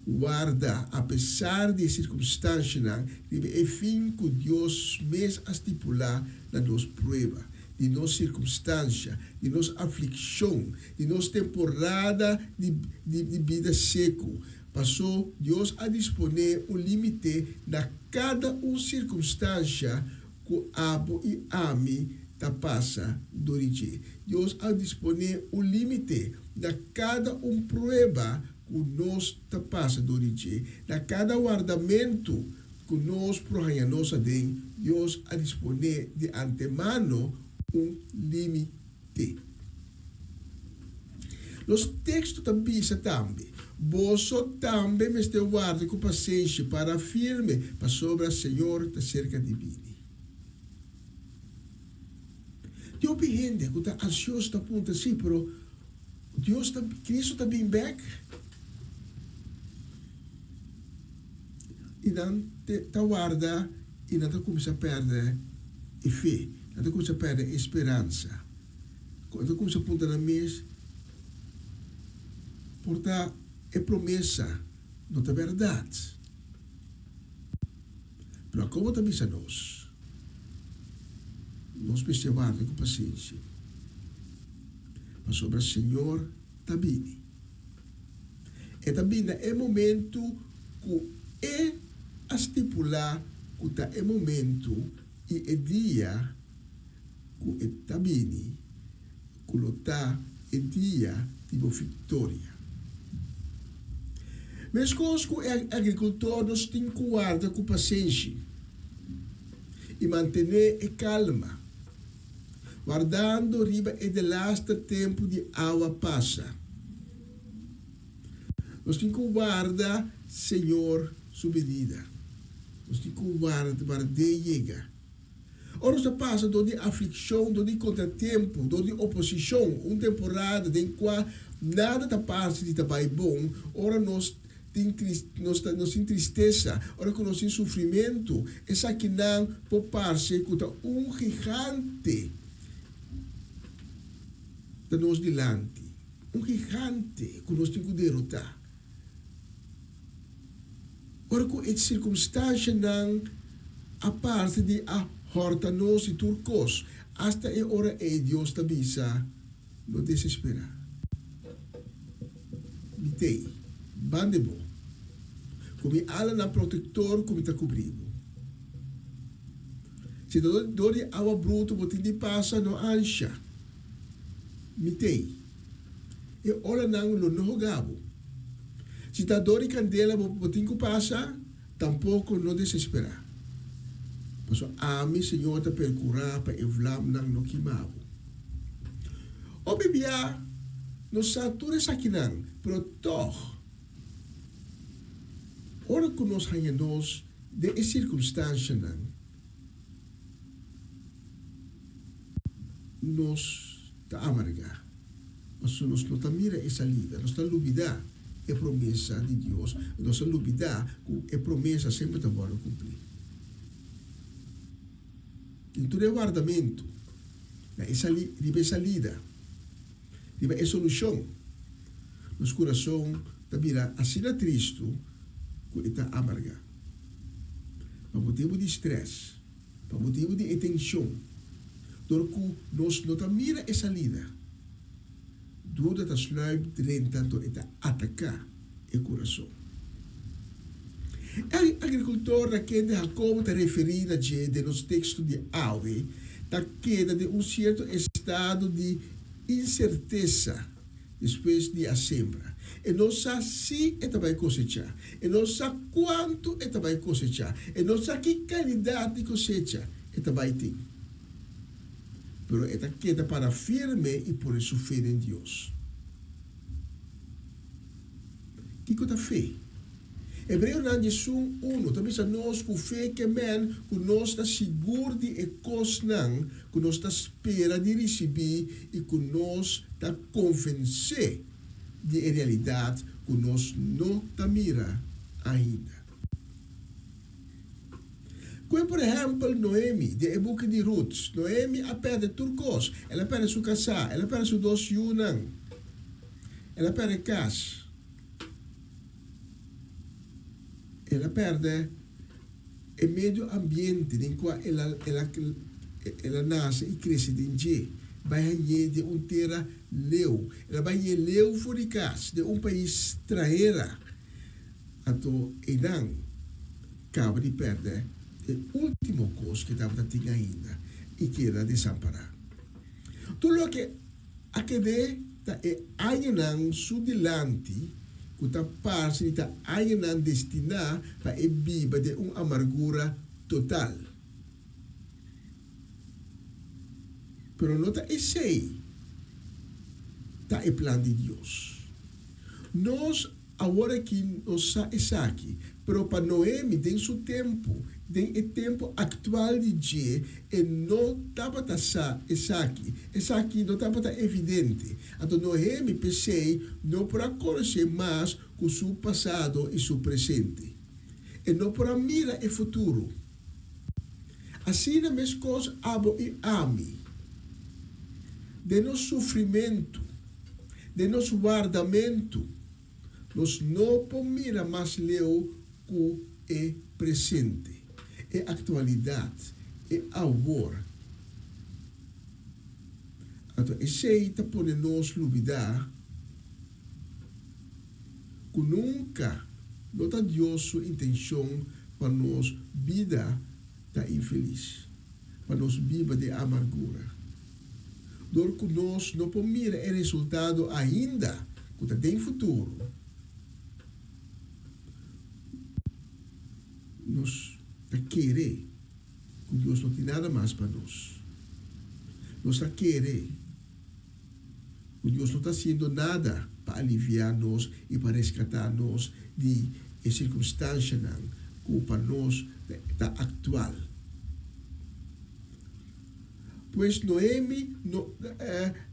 Warda, apesar di e sirkumstanshanan, riba e fin ku Dios mes a stipulá na nos prueba, di nos sirkumstansha, di nos aflikshon, di nos temporada di di bida seku. Pasó Dios a disponé un límite na kada un sirkumstansha ku abo i ami ta pasa dor di dje. Dios a disponé un límite na kada un prueba ku nos ta pasa dor di dje. Na kada wardamentu ku nos por haña nos aden, Dios a disponé di antemano un límite. Nos teksto ta bisa tambe, Boso tambe mester warda ku pasenshi, para firme, pasobra Señor ta serka di bini. Tin hopi hende ku ta ansioso ta puntra, Sí, pero Dios ta, Cristo ta bin bek? I nan ta warda i nan ta kuminsá pèrdè e fe, nan ta kuminsá pèrdè e speransa. Ku nan ta kuminsá puntra nan mes, Por ta e promesa no ta bèrdat? Pero akobo ta bisa nos, Nos mester warda ku pasenshi, pasobra Señor ta bini. E ta bini na e momentu ku E a stipulá ku ta e momentu i e dia ku E ta bini, ku lo ta e dia di bo viktoria. Meskos ku e agrikultor nos tin ku warda ku pasenshi i mantené e kalma, wardando riba e delaster tempu di awa pasa. Nos tin ku warda Señor su binida. Nos tin ku warda, ward'é yega. Ora nos ta pasa dor di aflikshon, dor di kontratempu, dor di oposishon, un temporada den kua nada ta parse di ta bai bon, ora nos tin nos ta nos tin tristesa, ora ku nos tin sufrimentu, esakinan por parse ku ta un gigante ta nos dilanti, un gigante ku nos tin ku derotá. Ora ku e sirkumstanshanan a parse di a hòrta nos di tur kos, asta e ora ei Dios ta bisa, No desesperá. Mi t'ei, banda bo, ku mi alanan protektor ku mi ta kubrí bo. Si ta dor di awa brutu bo tin di pasa, no ansha. Mi t'ei. E olanan lo no hogá bo. Si ta dor di kandela bo bo tin ku pasa, tampoko no desesperá. Pasobra ami, Señor, ta perkurá pa e vlamnan no kima bo. Hopi bia nos sa tur esakinan, pero tòg, Ora ku nos haña nos den e sirkunstanshanan, nos ta amargá, pasobra nos no ta mira e salida, nos ta lubidá e promesa di Dios, nos ta lubidá ku e promesa semper ta wòrdu kumplí. Den tur e wardamentu na e sali, riba e salida, riba e solushon, nos kurason ta bira asina tristu ku e ta amargá. Pa motibu di strès, pa motibu di e tenshon, dor ku nos no ta mira e salida, duda ta sluip drenta anto e ta ataká e kurason. E agrikultor na kende Hakobo ta referí na dje den nos teksto di awe ta keda den un sierto estado di insertesa despues di a sembra. E no sa si e ta bai kosechá. E no sa kuantu e ta bai kosechá. E no sa ki kalidat di kosecha e ta bai tin. Pero e ta keda para firme i pone su fe den Dios. Kiko ta fe? Hebreonan diesun unu ta bisa nos ku fe ke men ku nos ta sigur di e kosnan ku nos ta spera di risibí i ku nos ta konvensé di e realidat ku nos no ta mira ainda. Kue por ehèmpel Noemi den e buki di Rut. Noemi a pèrdè tur kos. El a pèrdè su kasá, el a pèrdè su dos yunan, el a pèrdè kas, el a pèrdè e medio ambiente den kua el a el a el a nase i krese den dje. Bai hañ'é den un tera leu. El a bai hañ'é leu for di kas, den un pais stranhera. Anto einan kaba di pèrdè e último kos ke tabata tin ainda i keda desampará. Tur loke a ked'é ta e añanan su dilanti ku ta parse di ta añanan destiná pa e biba den un amargura total. Pero no ta esei ta e plan di Dios. Nos Awor aki nos sa esaki, pero pa Noemi den su tempu, den e tempu aktual di dje, e no tabata sa esaki. Esaki no tabata evidente. Anto Noemi p'esei no por a konosé mas ku su pasado i su presente. E no por a mira e futuro. Asina meskos abo i ami, den nos sufrimentu, Den nos wardamentu, nos no por mira mas leu ku e presente, e aktualidat, e awor. Anto esei ta pone nos lubidá ku nunka no ta Dios su intenshon pa nos bida ta infelis, pa nos biba den amargura. Dor ku nos no por mira e resultado ainda ku ta den futuro, nos ta kere ku Dios no tin nada mas pa nos. Nos ta kere ku Dios no ta hasiendo nada pa aliviá nos i pa reskatá nos di e sirkunstanshanan ku pa nos ta aktual. Pues Noemi no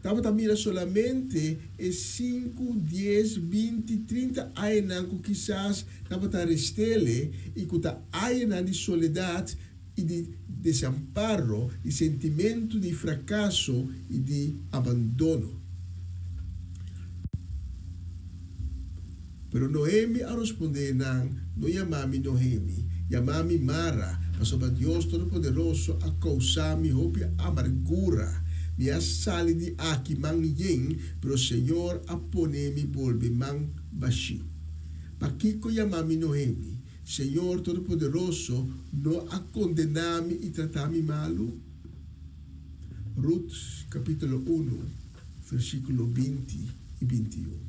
tabata mira solamente e sinku, dies, binti, trinta añanan ku kisas tabata rest'ele i ku ta añanan di soledat i di desamparo, di sentimentu di frakaso i di abandono. Pero Noemi a rospondé nan, No yama mi Noemi, yama mi Mara, pasobra Dios Todopoderoso a kousá mi hopi amargura. Mi a sali di aki man yen, pero Señor a pone mi bolbe man bashí. Pakiko yama mi Noemi? Señor Todopoderoso no a kondená mi i tratá mi malu? Rut kapítulo unu, versíkulo 20 i 21.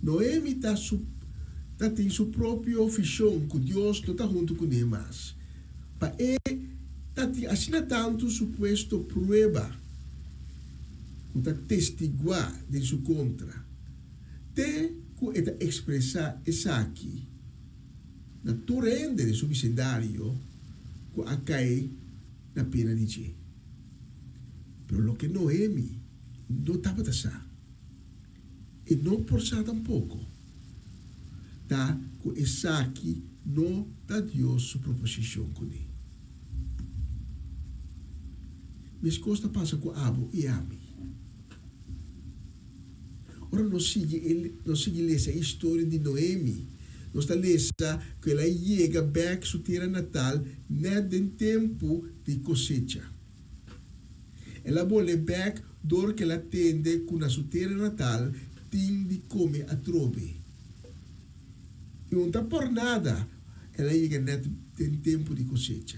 Noemi ta su ta tin su propio vishon ku Dios no ta huntu kuné mas. Pa e ta tin asina tantu supuesto prueba ku ta testiguá den su kontra, te. ku e ta ekspresá esaki na tur hende den su bisindario ku a kai na pena di dje. Pero loke Noemi no tabata sa, i no por sa tampoko, ta ku esaki no ta Dios su proposishon kuné. Meskos ta pasa ku abo i ami. Ora nos sigui e nos sigui lesa e historia di Noemi, nos ta lesa ku el a yega bèk su tera natal nèt den tempu di kosecha. El a bol'é bèk dor ku el a tende ku na su tera natal tin di kome atrobe. I un ta por nada el a yega nèt den tempu di kosecha.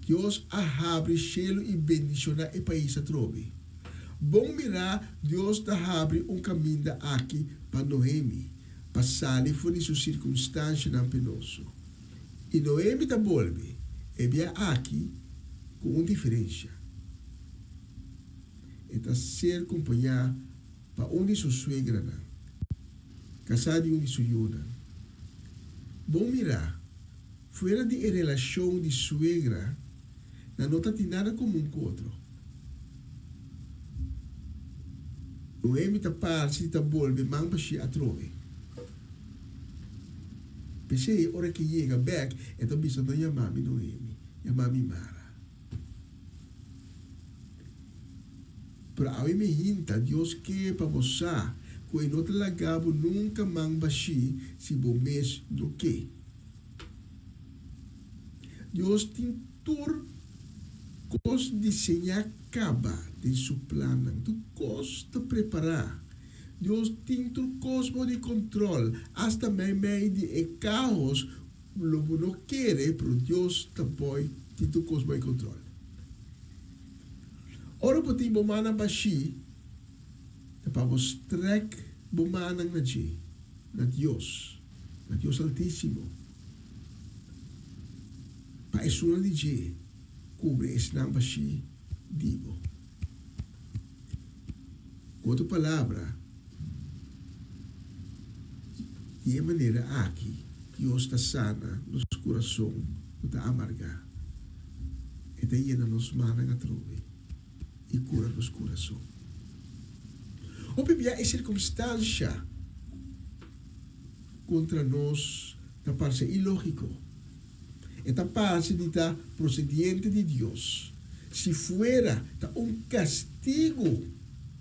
Dios a habri shelu i bendishoná e pais atrobe. Bon mirá, Dios ta habri un kaminda aki pa Noemi pa sali for di su sirkunstanshanan penoso. I Noemi ta bolbe, e bia aki ku un diferensha. E ta ser kompañá pa un di su suegranan, kasá di un di su yunan. Bon mirá, Fuera di e relashon di suegra, nan no ta tin nada komun ku otro. Noemi ta parse di ta bolbe man bashí atrobe. P'esei, ora ku e yega bèk, e ta bisa, No yama mi Noemi, yama mi Mara. Pero awe mi hinta, Dios ke pa bo sa ku e no ta laga bo nunka man bashí si bo mes no ke. Dios tin tur kos diseñá kaba den su plannan. Tur kos ta prepará. Dios tin tur kos bou di kontròl. Asta meimei di e káos, lo bo no kere, pero Dios ta boi tin tur kos bou di kontròl. Ora bo tin bo mannan bashí, ta pa bo strèk bo mannan na dje, na Dios. Na Dios Altísimo, pa esunnan di dje kubri esnan bashí di bo. Ku otro palabra, di e manera aki Dios ta sana nos kurason ku ta amargá. E ta yena nos mannan atrobe i kura nos kurason. Hopi bia e sirkumstansha. Kontra nos ta parse ilógiko. E ta parse di ta prosediente di Dios. Si fuera ta un kastigu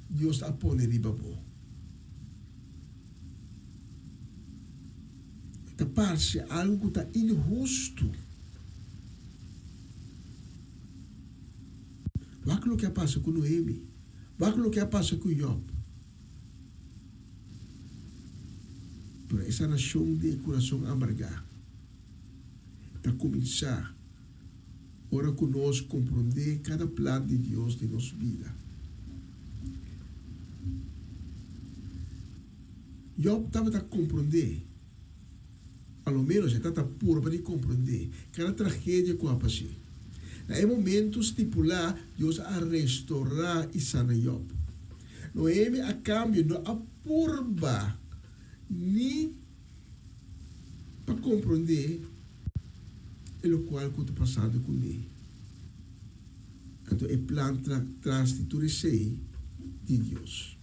Dios a pone riba bo. E ta parse algu ku ta inhustu. Wak loke a pasa ku Noemi. Wak loke a pasa ku Job. Pero e sanashon di e kurason amargá ta kuminsá ora ku nos komprondé kada plan di Dios den nos bida. Jòb tabata komprondé, a lo ménos e tabata purba di komprondé, kada tragedia ku a pas'é. Na e momentu stipulá, Dios a restorá i sana Jòb. Noemi a kambio no a purba ni pa komprondé e lokual ku ta pasando kuné. Anto e plan tras di tur esei di Dios.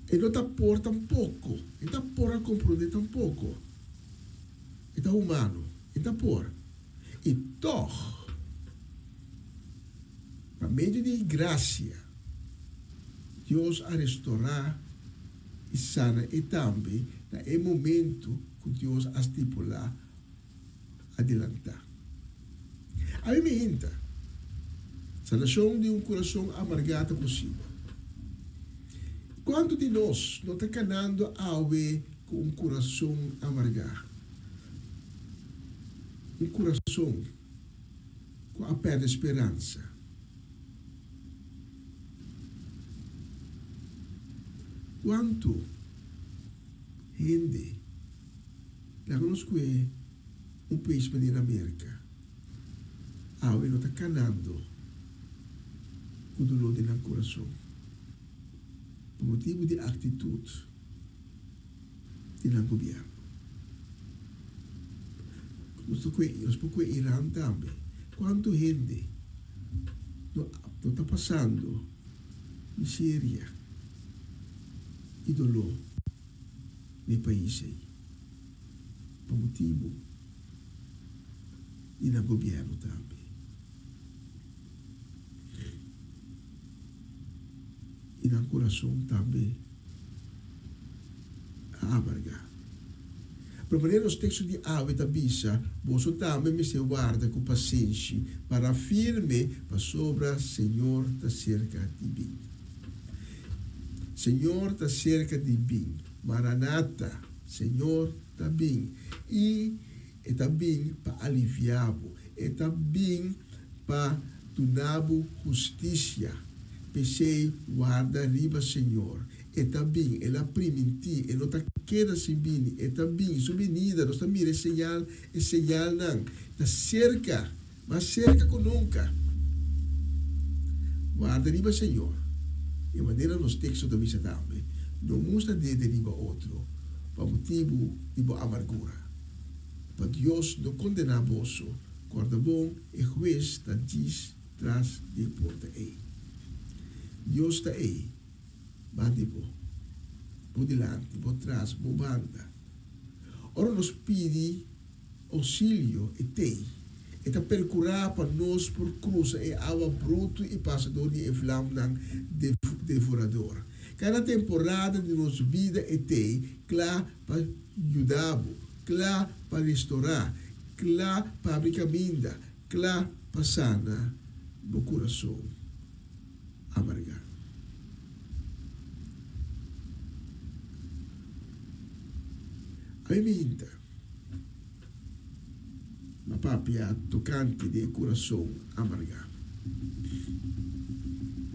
E no ta por tampoko, e ta por a komprondé tampoko. E ta humano, e ta por. I tòg, pa medio di e grasia, Dios a restorá i sana e tambe na e momentu ku Dios a stipulá adelantá. Ami mi hinta, sanashon di un kurason amargá ta posibel. Kuantu di nos no ta kanando awe ku un kurason amargá? Un kurason ku a pèrdè speransa. Kuantu hende laga nos kue un pais manera Merka awe no ta kanando ku doló den nan kurason? Pa motibu di aktitut di nan gobièrnu. Nos ta kue, nos por kue Iran tambe. Kuantu hende no no ta pasando miseria i doló na e pais ei pa motibu di nan gobièrnu tambe. I nan kurason tambe a amargá. Pero manera nos teksto di awe ta bisa, boso tambe mester warda ku pasenshi, para firme, pasobra Señor ta serka di bin. Señor ta serka di bin. Maranata, Señor ta bin. I E ta bin pa aliviá bo. E ta bin pa duna bo hustisia. P'esei, warda riba Señor. E ta bin. El a primintí. E no ta keda sin bini. E ta bin. Su binida, nos ta mira e señal, e señalnan. Ta serka, mas serka ku nunka. Warda riba Señor. E manera nos teksto ta bisa tambe, No mustra dede riba otro pa motibu di bo amargura. Pa Dios no kondená boso, kòrda bon, e hues ta djis tras di e porta ei. Dios ta ei, banda di bo, bo dilanti, bo tras, bo banda. Ora nos pidi ousilio, e t'ei. E ta perkurá pa nos por krusa e awa brutu i pasa dor di e vlamnan devorador. Kada temporada di nos bida e t'ei kla pa yuda bo, kla pa restorá, kla pa abri kaminda, kla pa sana bo kurason amargá. Ami mi hinta a papia tokante di e kurason amargá.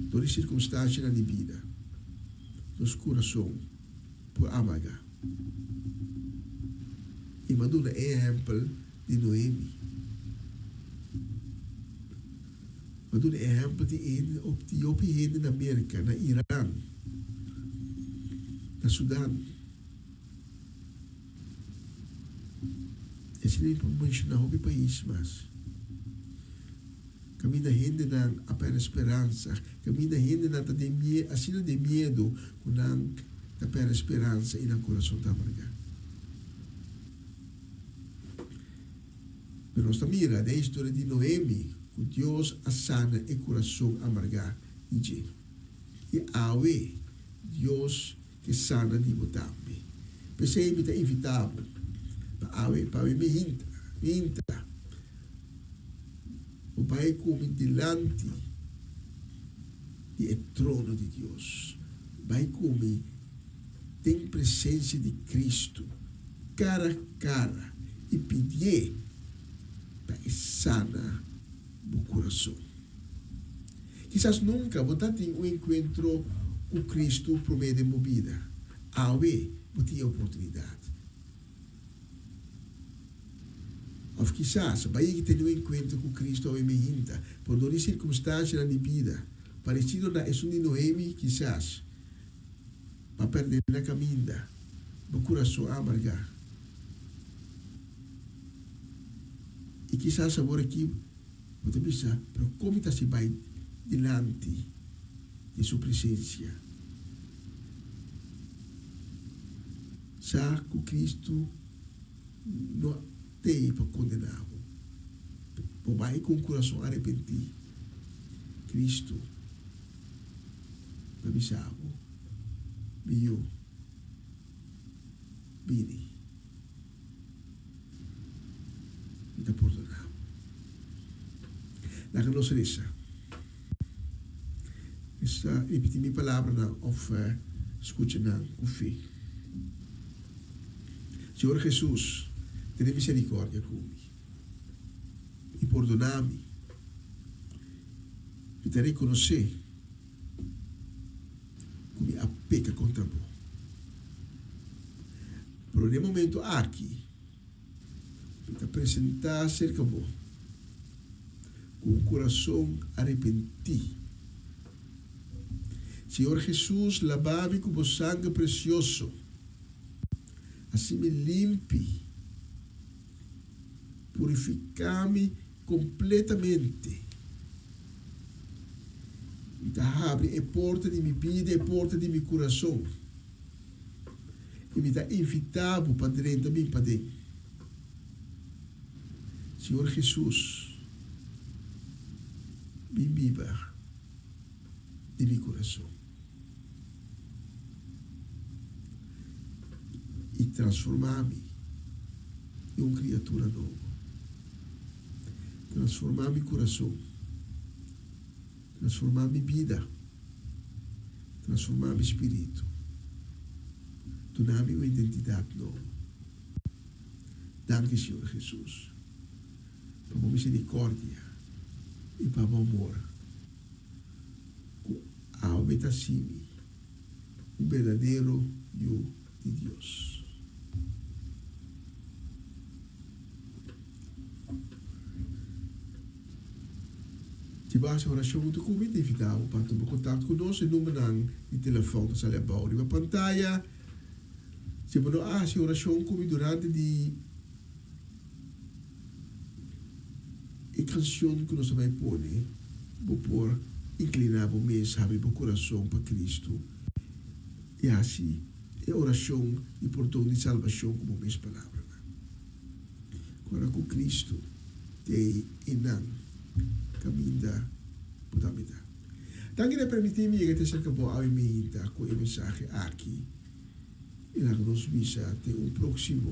Dor di sirkunstanshanan di bida, nos kurason por amargá. I m'a duna e ehèmpel di Noemi. M'a duna e ehèmpel di hende di hopi hende na Merka, na Iran, na Sudan. I asina mi por menshoná hopi pais mas. Kaminda hendenan a pèrdè speransa, kaminda hendenan ta den mie, asina den miedu ku nan ta pèrdè speransa i nan kurason ta amargá. Pero nos ta mira den e historia di Noemi ku Dios a sana e kurason amargá di dje. I awe Dios ke sana di bo tambe. P'esei mi ta invitá bo pa awe pa mi hinta, hinta. Bo bai ku mi dilanti di e trono di Dios. Bai ku mi den presensia di Kristu, kara kara, i pidié pa e sana bo kurason. Kisas nunka bo ta tin un enkuentro ku Kristu promé den bo bida. Awe bo tin e oportunidat. Òf kisas, bo a yega tene un enkuentro ku Kristu awe meinta, por dor di sirkunstansianan di bida, paresido na esun di Noemi, kisas bo a pèrdè na kaminda, bo kurason a amargá. I kisas awor aki bo ta bisa, Pero kon mi ta hasi bai dilanti di su presensia? Sa ku Kristu no t'ei pa kondená bo. Bo bai ku un kurason arepentí, Kristu ta bisa bo, Mi yu, bini. Mi ta pordoná bo. Laga nos resa. Resa, ripití mi palabranan òf skucha nan ku fe. Señor Hesus, tene miserikòrdia ku mi i pordoná mi. Mi ta rekonosé ku mi a peka kontra bo. Pero den e momento aki, mi ta presentá serka bo ku un kurason arepentí. Señor Hesus, laba mi ku bo sanger presioso. Hasi mi limpi. Purifiká mi kompletamente. Mi ta habri e porta di mi bida, e porta di mi kurason. I mi ta invitá bo pa drenta bin paden. Señor Hesus, bin biba den mi kurason. I transformá mi den un kriatura nobo. Transformá mi kurason. Transformá mi bida. Transformá mi spiritu. Duna mi un identidat nobo. Danki, Señor Hesus, pa bo misericordia y pa bo amor cu awe ta haci mi un berdadero yu di Dios. Si bo haci oracion hunto cu mi, ta invita bo pa tuma contacto cu nos. E numbernan di telefon ta sali abao riba pantaya. Si bo no a hasi orashon ku mi durante di e kanshon ku nos a bai pone, bo por inkliná bo mes, habri bo kurason pa Kristu i hasi e orashon di pordon di salbashon ku bo mes palabranan. Kòrda ku Kristu t'ei einan kaminda bo ta mita. Danki di a permití mi yega te serka bo awe meinta ku e mensahe aki. I laga nos bisa te un próksimo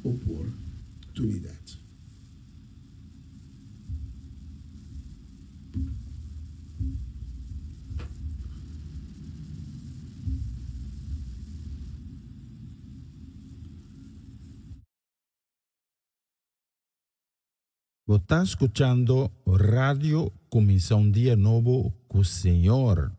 oportunidat. Bo ta skuchando Radio Kuminsá un Dia Nobo ku Señor.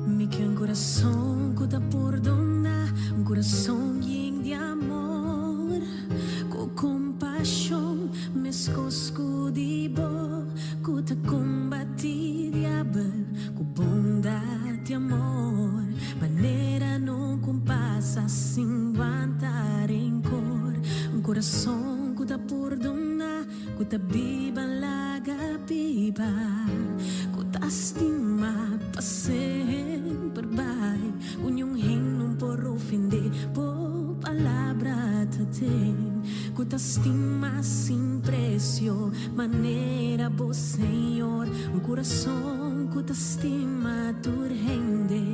Mi ke un kurason ku ta pordoná, un kurason yen di amor, ku kompashon meskos ku di bo, ku ta kombatí diabel ku bondat i amor, manera no ku pasa sin wanta renkor, un kurason ku ta pordoná. Ku ta biba laga biba, ku ta stima pa semper bai, ku niun hen no por ofendé, bo palabra ta ten, ku ta stima sin presio, manera bo Señor, un kurason ku ta stima tur hende,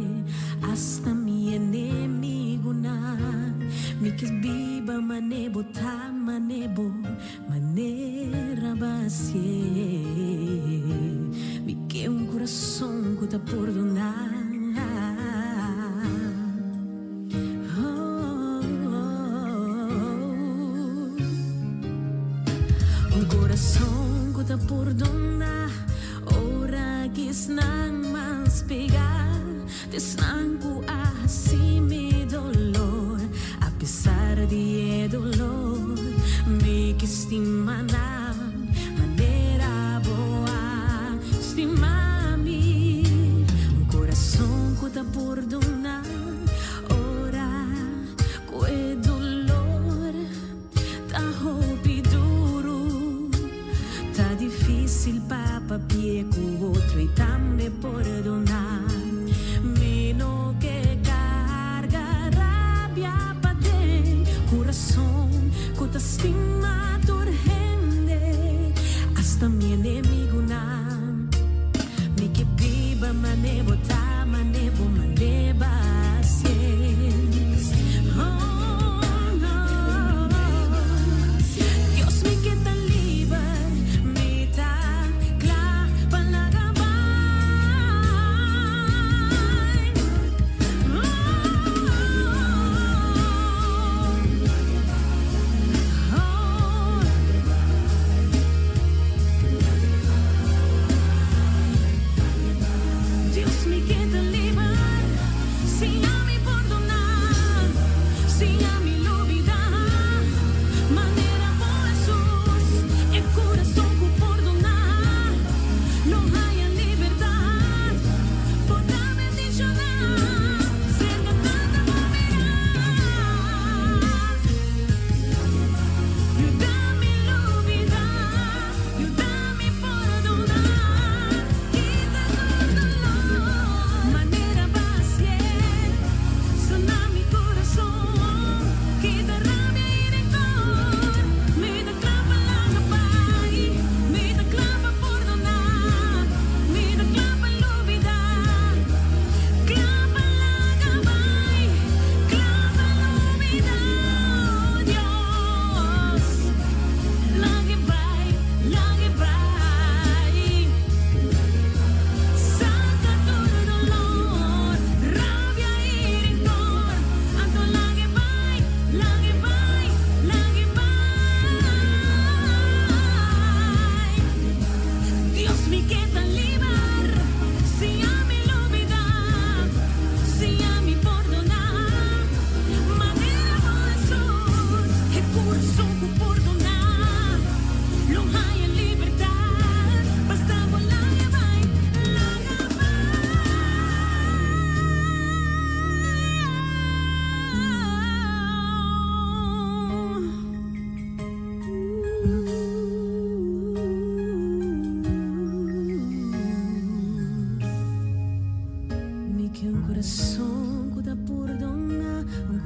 asta mi enemigunan, mi kies biba mane bo ta, mane bo. Manera basie Mi ke un kurason ku ta pordoná Un kurason ku ta pordoná Ora ki esnan mas pegá T'esnan ku a hasi mi dolor Apesar di e dolor Mi ke stima nan Manera bo a stima mi Un kurason ku ta pordona Ora ku e dolor Ta hopi duru, ta difícil pa papia ku otro i tambe pordoná. Mi no ke.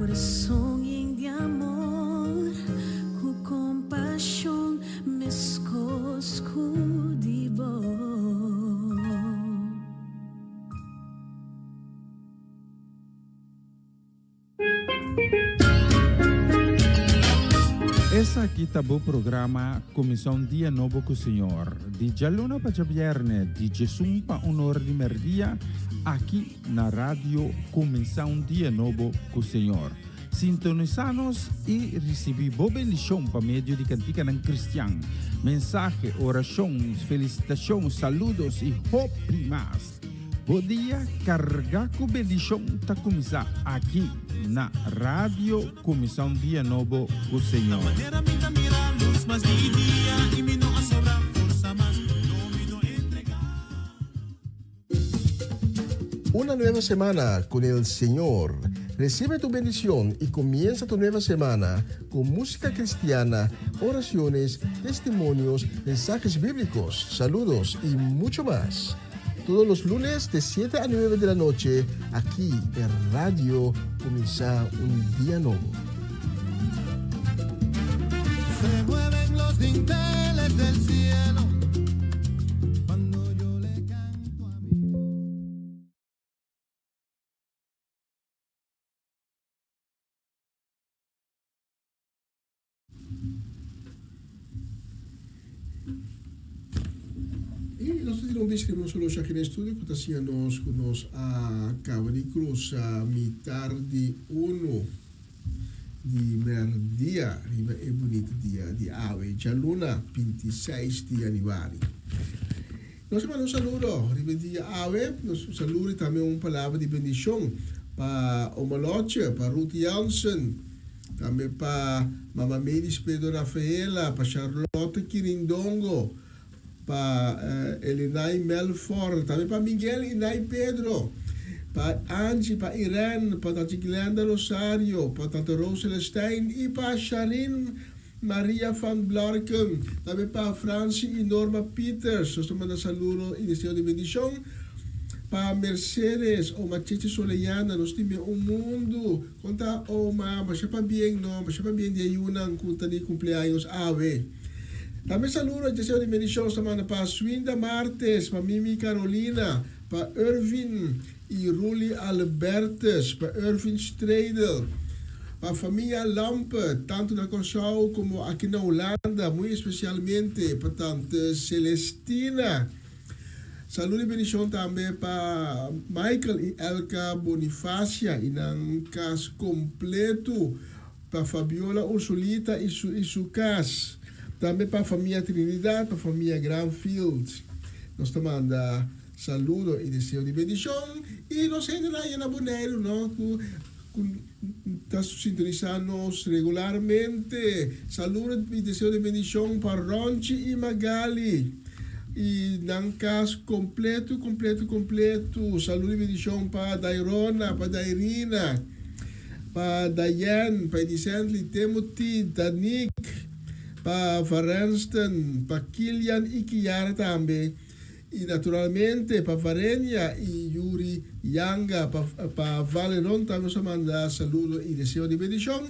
Corazón yen di amor, cu compasion, mescos cu di bo. Esaki ta bo programa Kuminsá un Dia Nobo ku Señor, di djaluna pa djabièrnè, di djesun pa un or di mèrdia, aki na Radio Kuminsá un Dia Nobo ku Señor. Sintonisá nos i risibí bo bendishon pa medio di kantikanan kristian, mensahe, orashon, felisitashon, saludos i hopi mas. Bo dia kargá ku bendishon ta kuminsá aki na Radio Kuminsá un Dia Nobo ku Señor. Una nueva semana con el Señor. Recibe tu bendición y comienza tu nueva semana con música cristiana, oraciones, testimonios, mensajes bíblicos, saludos y mucho más. Todos los lunes de 7 a 9 de la noche, aquí en Radio Comienza un Día Nuevo. Se mueven los dinteles del cielo cuando yo le canto a mi Dios. I nos ta tira un bista riba nos oloshi aki den estudio ku ta siña nos ku nos a kaba di krusa mitar di unu di mèrdia riba e bunita dia di awe, djaluna 26 di yanüari. Nos ta manda un saludo riba e dia awe, nos un saludo i tambe un palabra di bendishon pa Oma Lotje, pa Ruth Jansen, tambe pa Mama Medis Pedro Rafaela, pa Charlotte Kirindongo, pa Elinay Melfor, tambe pa Miguel i Nay Pedro, pa Angie, pa Irene, pa Tante Glenda Rosario, pa Tante Rose Celestijn i pa Sharin Maria van Blarken, tambe pa Franci y Norma Pieters, nos ta manda saludo y deseo di bendicion. Pa Mercedes, oma Cheche Soleyana, nos tin bien un mundu. Con ta oma, masha pabien no, masha pabien di e yunan cu ta di cumpleaños awe. Tambe saludo y deseo di bendicion nos ta manda pa Swinda Martes, pa Mimi Carolina, pa Ervin y Ruli Albertus, pa Ervin Stredel, pa famia Lampe, tanto na Kòrsou komo aki na Hulanda, muy espesialmente pa tante Celestina. Salud y bendishon tambe pa Michael y Elka Bonifacia y nan kas kompleto, pa Fabiola Ursulita y su y su kas, tambe pa famia Trinidad, pa famia Granfield. Nos ta manda Saludo y deseo di bendicion y nos hendenan allá na Boneiru no cu cu ta sintonisa nos regularmente. Saludo y deseo di bendicion pa Ronchi y Magali y nan cas completo completo completo. Saludo y bendicion pa Dairona, pa Dairina, pa Dayen, pa Edicently, Timothy, Danique, pa Varenston, pa Kilian y Kiara tambe. Y naturalmente pa Varenia y Yuri Yanga, pa pa Valeron tambe nos a manda saludo y deseo di bendicion.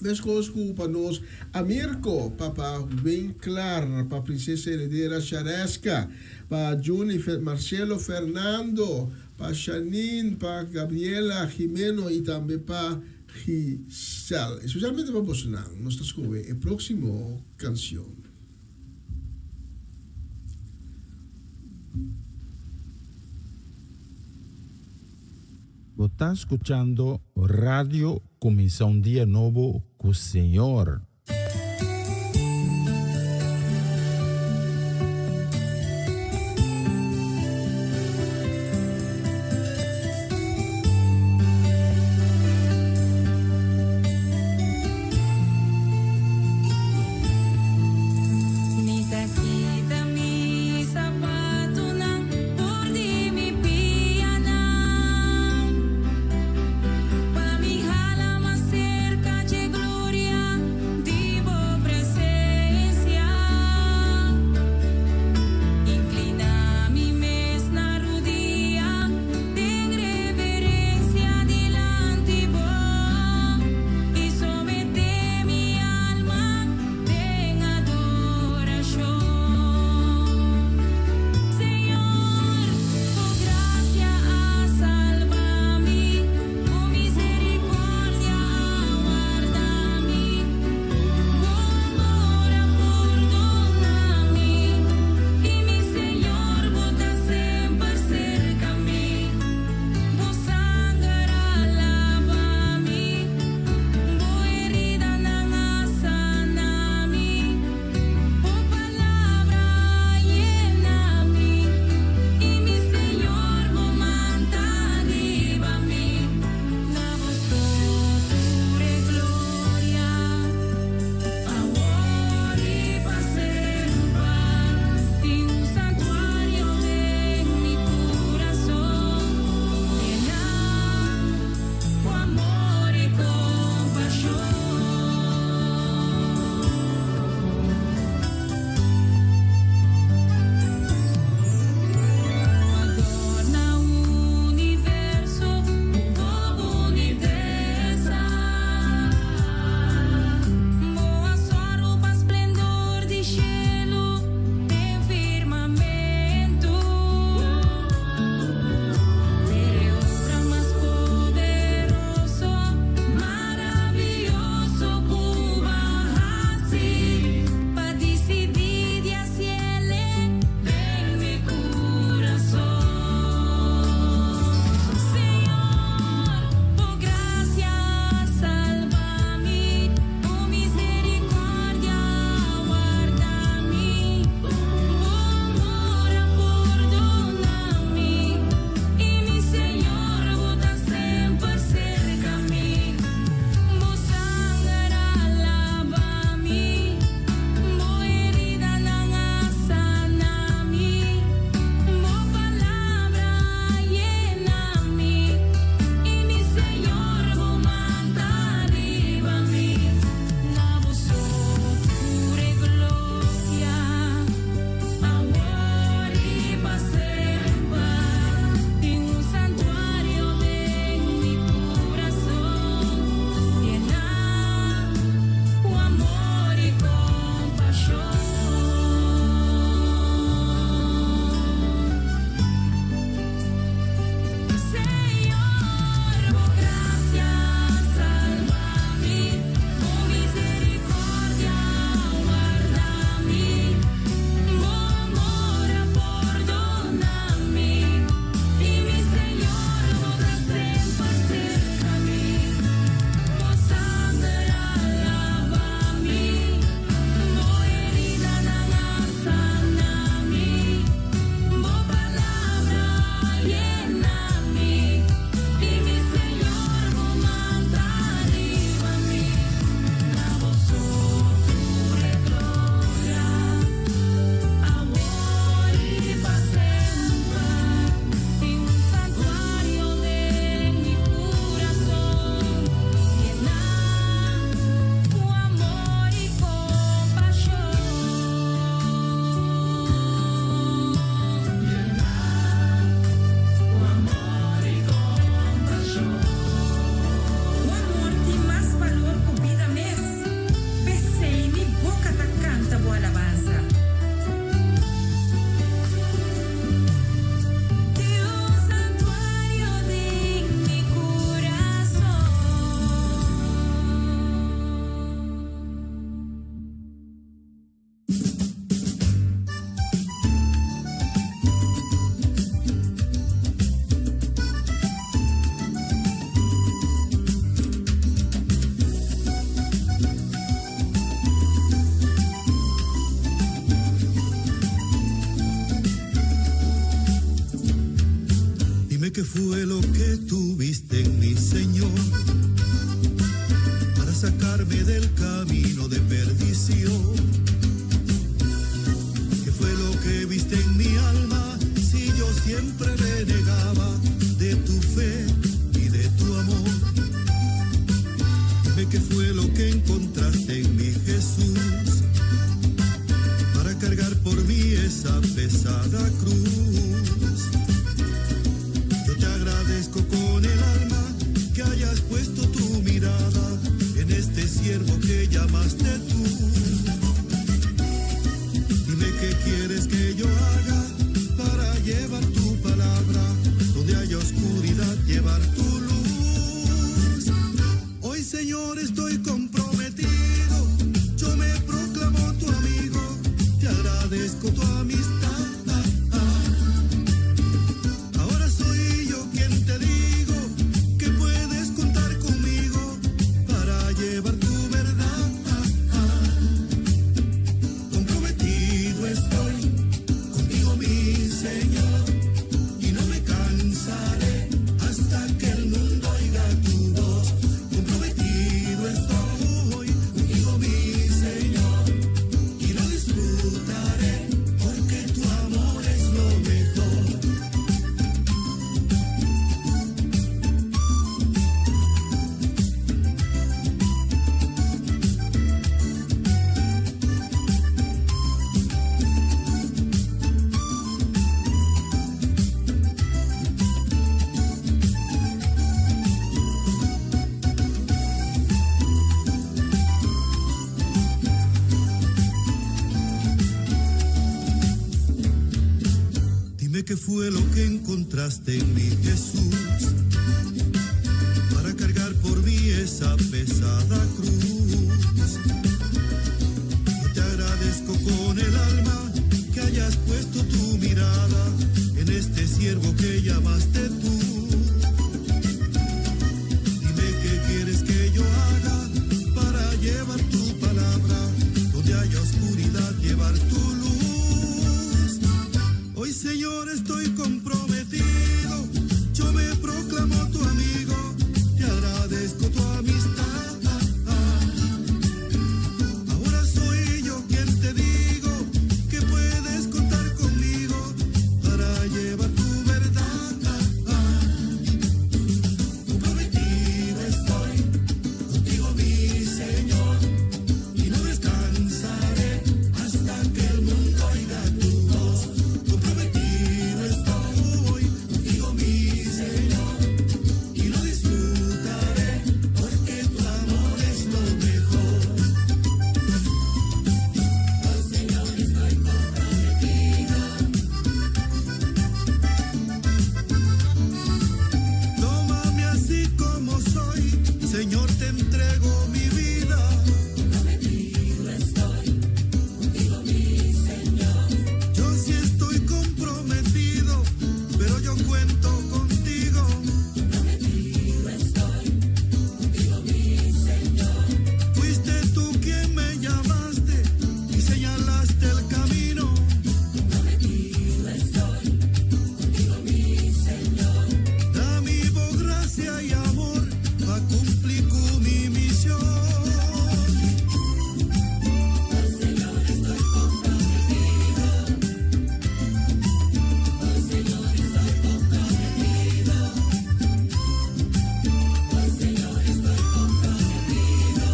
Mescos cu pa nos Amirko, pa pa Winklar, pa Princesa Heredera Shareska, pa Juni Marcelo Fernando, pa Shanine, pa Gabriela Jimeno y tambe pa Giselle. Especialmente pa bosonan nos ta scoge e proximo cancion. Bo ta skuchando Radio Kuminsá un Dia Nobo ku Señor. Mi ta kita mi sapatunan for di mi pianan, pa mi hala mas serka dje gloria di. qué fue lo que tuviste en mi Señor para sacarme del camino de perdición. ¿Qué fue lo que viste en mi alma si yo siempre renegaba de tu fe y de tu amor? Dime qué fue lo que encontraste en mi Jesús para cargar por mí esa pesada cruz. Yo te agradezco con el alma que hayas puesto tu mirada en este siervo que llamaste tú. Dime qué quieres que yo haga para llevar tu palabra, donde haya oscuridad, llevar tu luz. Hoy, Señor, estoy comprometido, yo me proclamo tu amigo, te agradezco tu amistad. Ahora soy yo quien te digo que puedes contar conmigo para llevar tu verdad. Comprometido estoy contigo, mi Señor, y no me cansaré hasta que el mundo oiga tu voz. Comprometido estoy contigo, mi Señor, y lo disfrutaré porque tu amor es lo mejor. Dime qué fue lo que encontraste en mi Jesús para cargar por mí esa pesada cruz. Yo te agradezco con el alma que hayas puesto tu mirada en este siervo que llamaste tú. Dime qué quieres que yo haga para llevar tu palabra, donde haya oscuridad, llevar tu luz. Hoy, Señor, estoy comprometido, yo me proclamo tu amigo, te agradezco tu amistad. Ahora soy yo quien te digo que puedes contar conmigo para llevar tu verdad. Comprometido estoy contigo, mi Señor, y no descansaré hasta que el mundo oiga tu voz. Comprometido estoy contigo, mi Señor, y lo disfrutaré porque tu amor es lo mejor. Señor, estoy comprometido. Tómame así como soy, Señor, te entrego mi vida. Comprometido estoy contigo, mi Señor. Yo sí estoy comprometido, pero yo cuento contigo. Comprometido estoy contigo, mi Señor. Fuiste tú quien me llamaste y señalaste el camino. Comprometido estoy contigo, mi Señor. Da mi voz gracia y amor pa' cumplir con mi misión. Señor, estoy comprometido. Señor, estoy comprometido. Señor, estoy comprometido.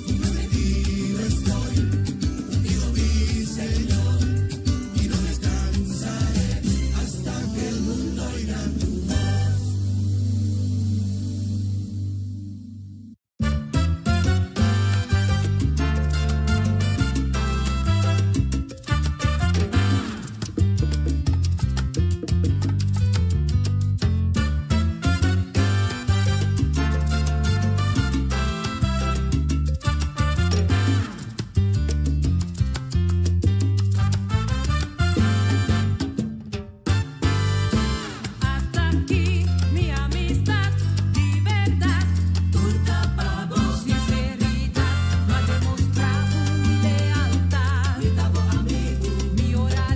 Comprometido estoy contigo, mi Señor, y no descansaré hasta que el mundo oiga tu voz. Hasta aki mi amistad di berdad. Tur ta pa bo sinceridad. Mi a demostra un lealtad. Mi ta bo amigo. Mi ora.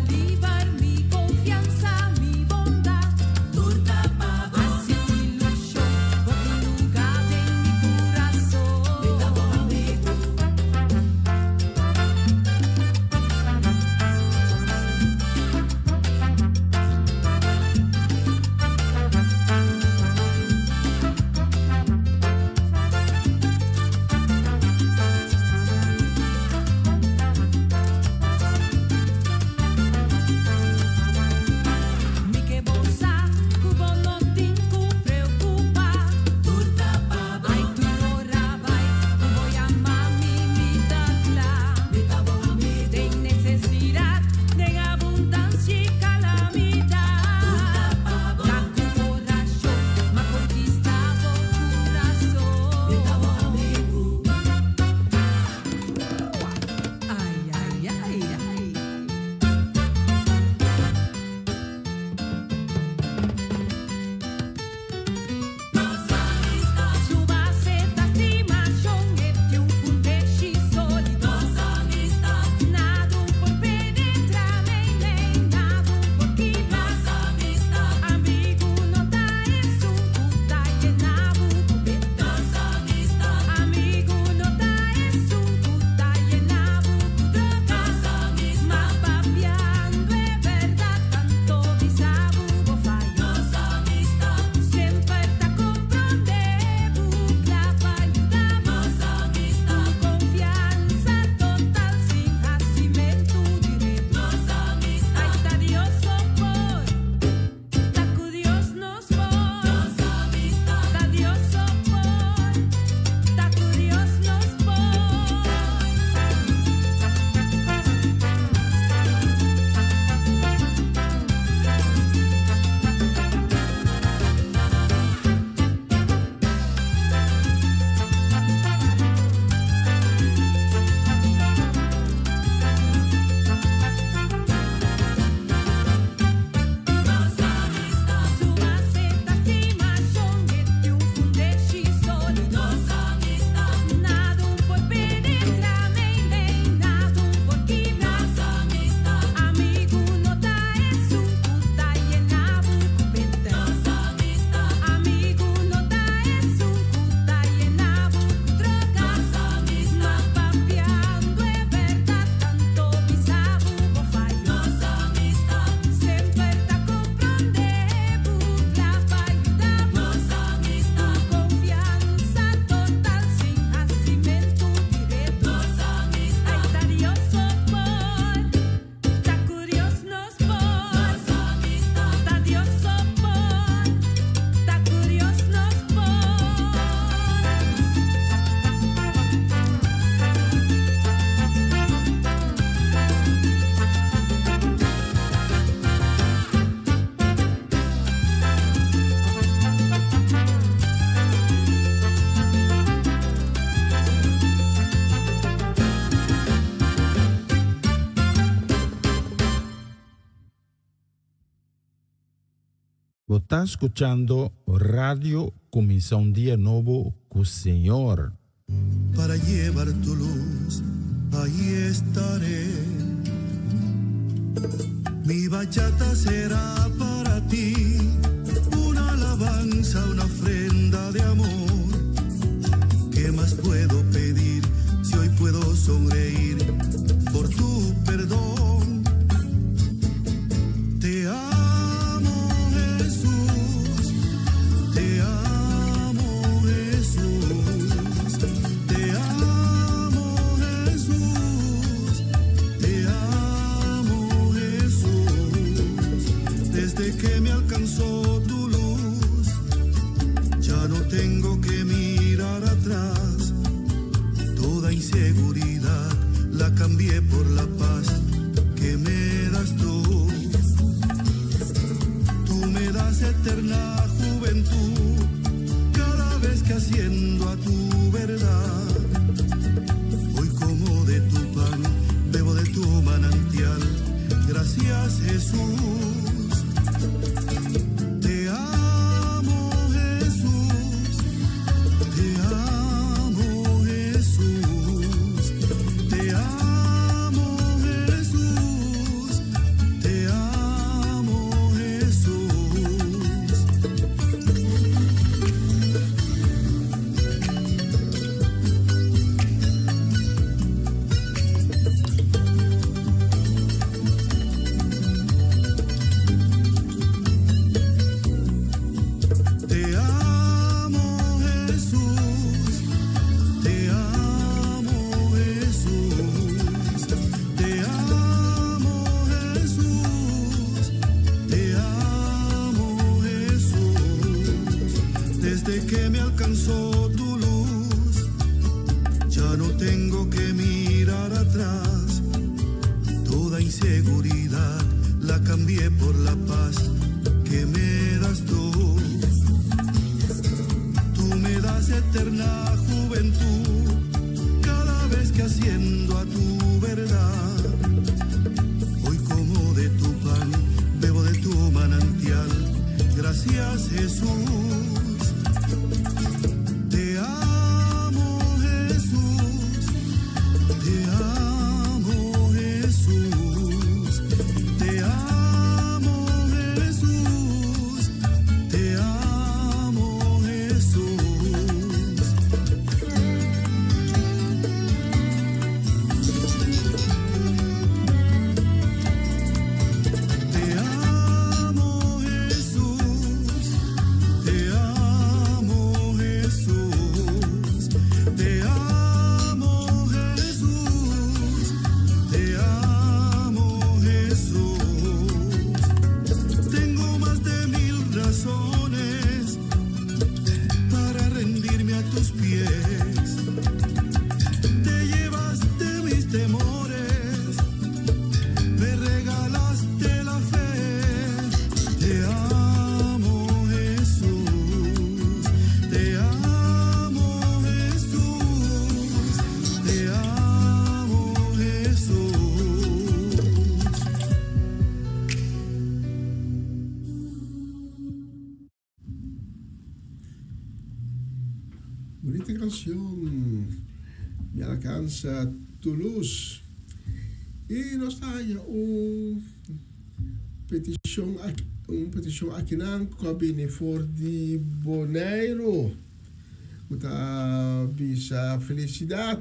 ta skuchando Radio Kuminsá un Dia Nobo ku Señor. Para llevar tu luz, ahí estaré. Mi bachata será para ti, una alabanza, una ofrenda de amor. ¿Qué más puedo pedir si hoy puedo sonreír por tu perdón? Te amo Jesús, te amo Jesús, te amo Jesús, te amo Jesús. Desde que me alcanzó tu luz, ya no tengo que mirar atrás. Toda inseguridad la cambié por la paz que me das tú. Tú me das eterna juventud cada vez que haciendo a tu verdad. Hoy como de tu pan, bebo de tu manantial. Gracias Jesús. Te amo Jesús. Te amo Jesús. Te amo Jesús. Te amo Jesús. Te amo Jesús, te amo Jesús, te amo Jesús, te amo Jesús. Desde que me alcanzó tu luz, ya no tengo que mirar atrás. Toda inseguridad la cambié por la paz que me das tú. Tú me das eterna juventud cada vez que haciendo a tu verdad. Hoy como de tu pan, bebo de tu manantial. Gracias Jesús. Te amo Jesús. Te amo Jesús. Te amo Jesús. Te amo Jesús. Te amo Jesús, te amo Jesús, te amo Jesús, te amo Jesús. Tengo más de mil razones para rendirme a tus pies. Te llevaste mis temores, me regalaste la fe. Te amo Jesús, te amo Jesús, te amo Jesús. Bunita canción. Me alcanza tu luz. Y nos ta haya un peticion aki, un peticion akinan cu a bini for di Bonaire. Cu ta bisa felicidad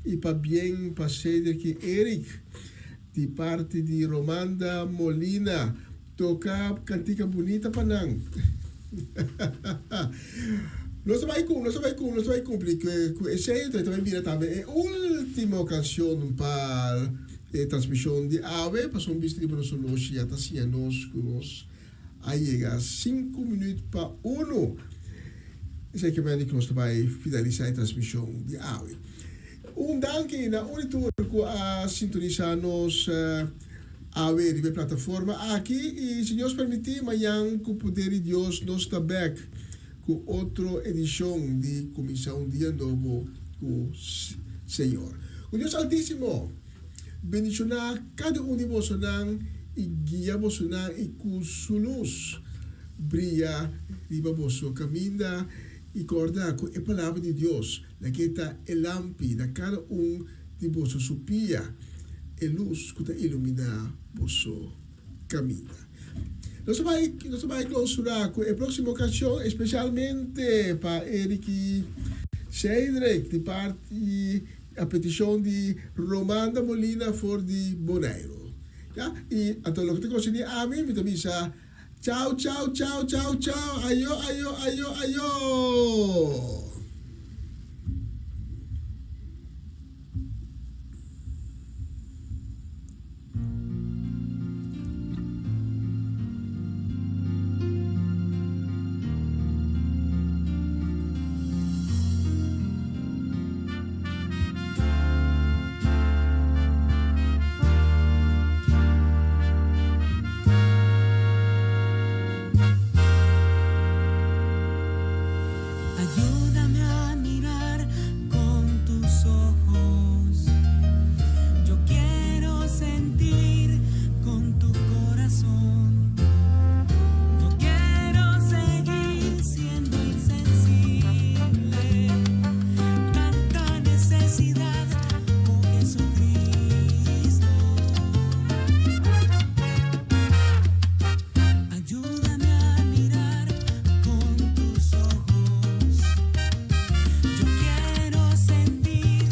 y pabien pa Cedric y Eric di parti di Romanda Molina. Toca cantica bunita pa nan. Nos ta bai nos ta bai nos ta bai cumpli cu esey, entonces ta bai bira tambe e ultimo cancion pa e transmision di awe, pasobra un bista riba nos horloge ya ta siña nos cu nos a yega cinco minuut pa uno. Esey ke mende cu nos ta bai finalisa e transmision di awe. Un danki na un y tur cu a sintonisa nos Awe riba e plataforma aki y si Dios permiti mañan cu poder di Dios nos ta bek cu otro edicion di Cuminsa un Dia Nobo cu Señor. Cu Dios Altisimo bendiciona cada un di bosonan y guia bosonan y cu su luz. bria riba boso kaminda i kòrda ku e Palabra di Dios lag'é ta e lampi na kada un di boso su pia, e lus ku ta iluminá boso kaminda. Nos ta bai nos ta bai klousurá ku e próksimo kanshon espesialmente pa Eric i Sheidrek di parti a petishon di Romanda Molina for di Boneiru. Ya, i anto loke ta konserní ami mi ta bisa chau chau chau chau chau ayo ayo ayo ayo. Ayúdame a mirar con tus ojos. Yo quiero sentir con tu corazón. No quiero seguir siendo insensible. Tanta necesidad con Jesucristo. Ayúdame a mirar con tus ojos. Yo quiero sentir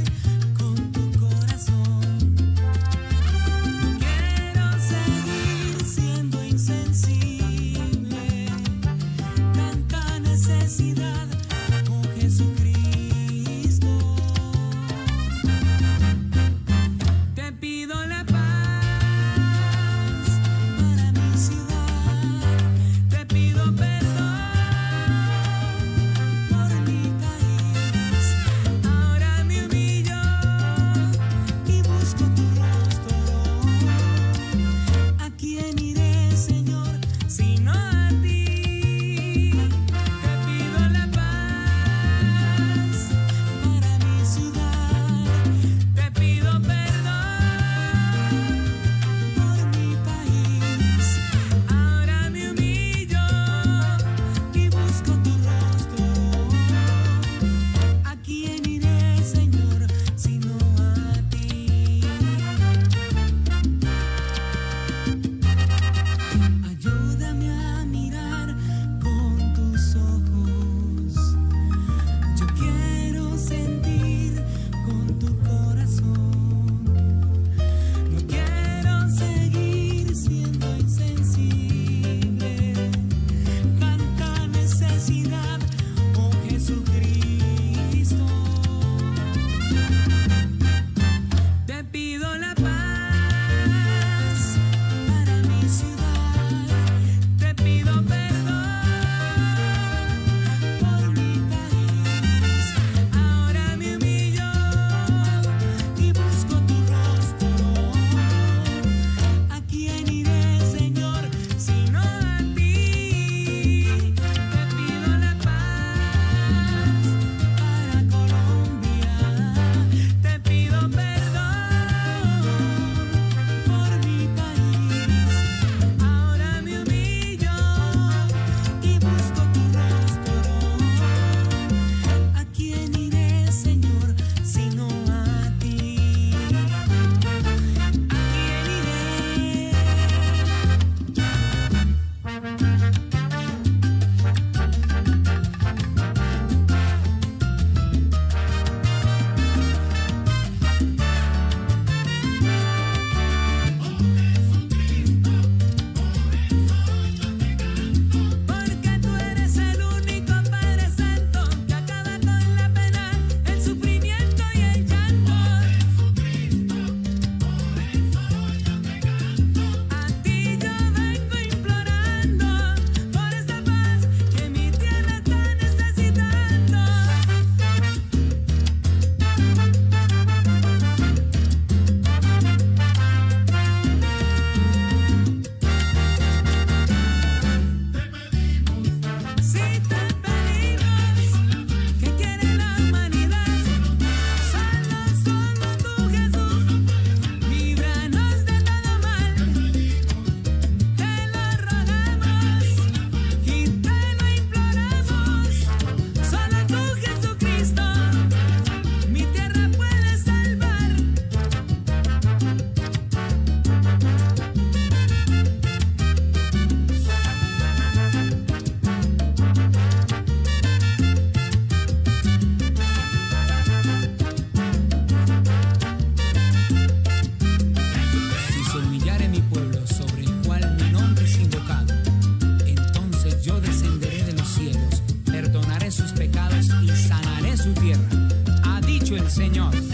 Señor.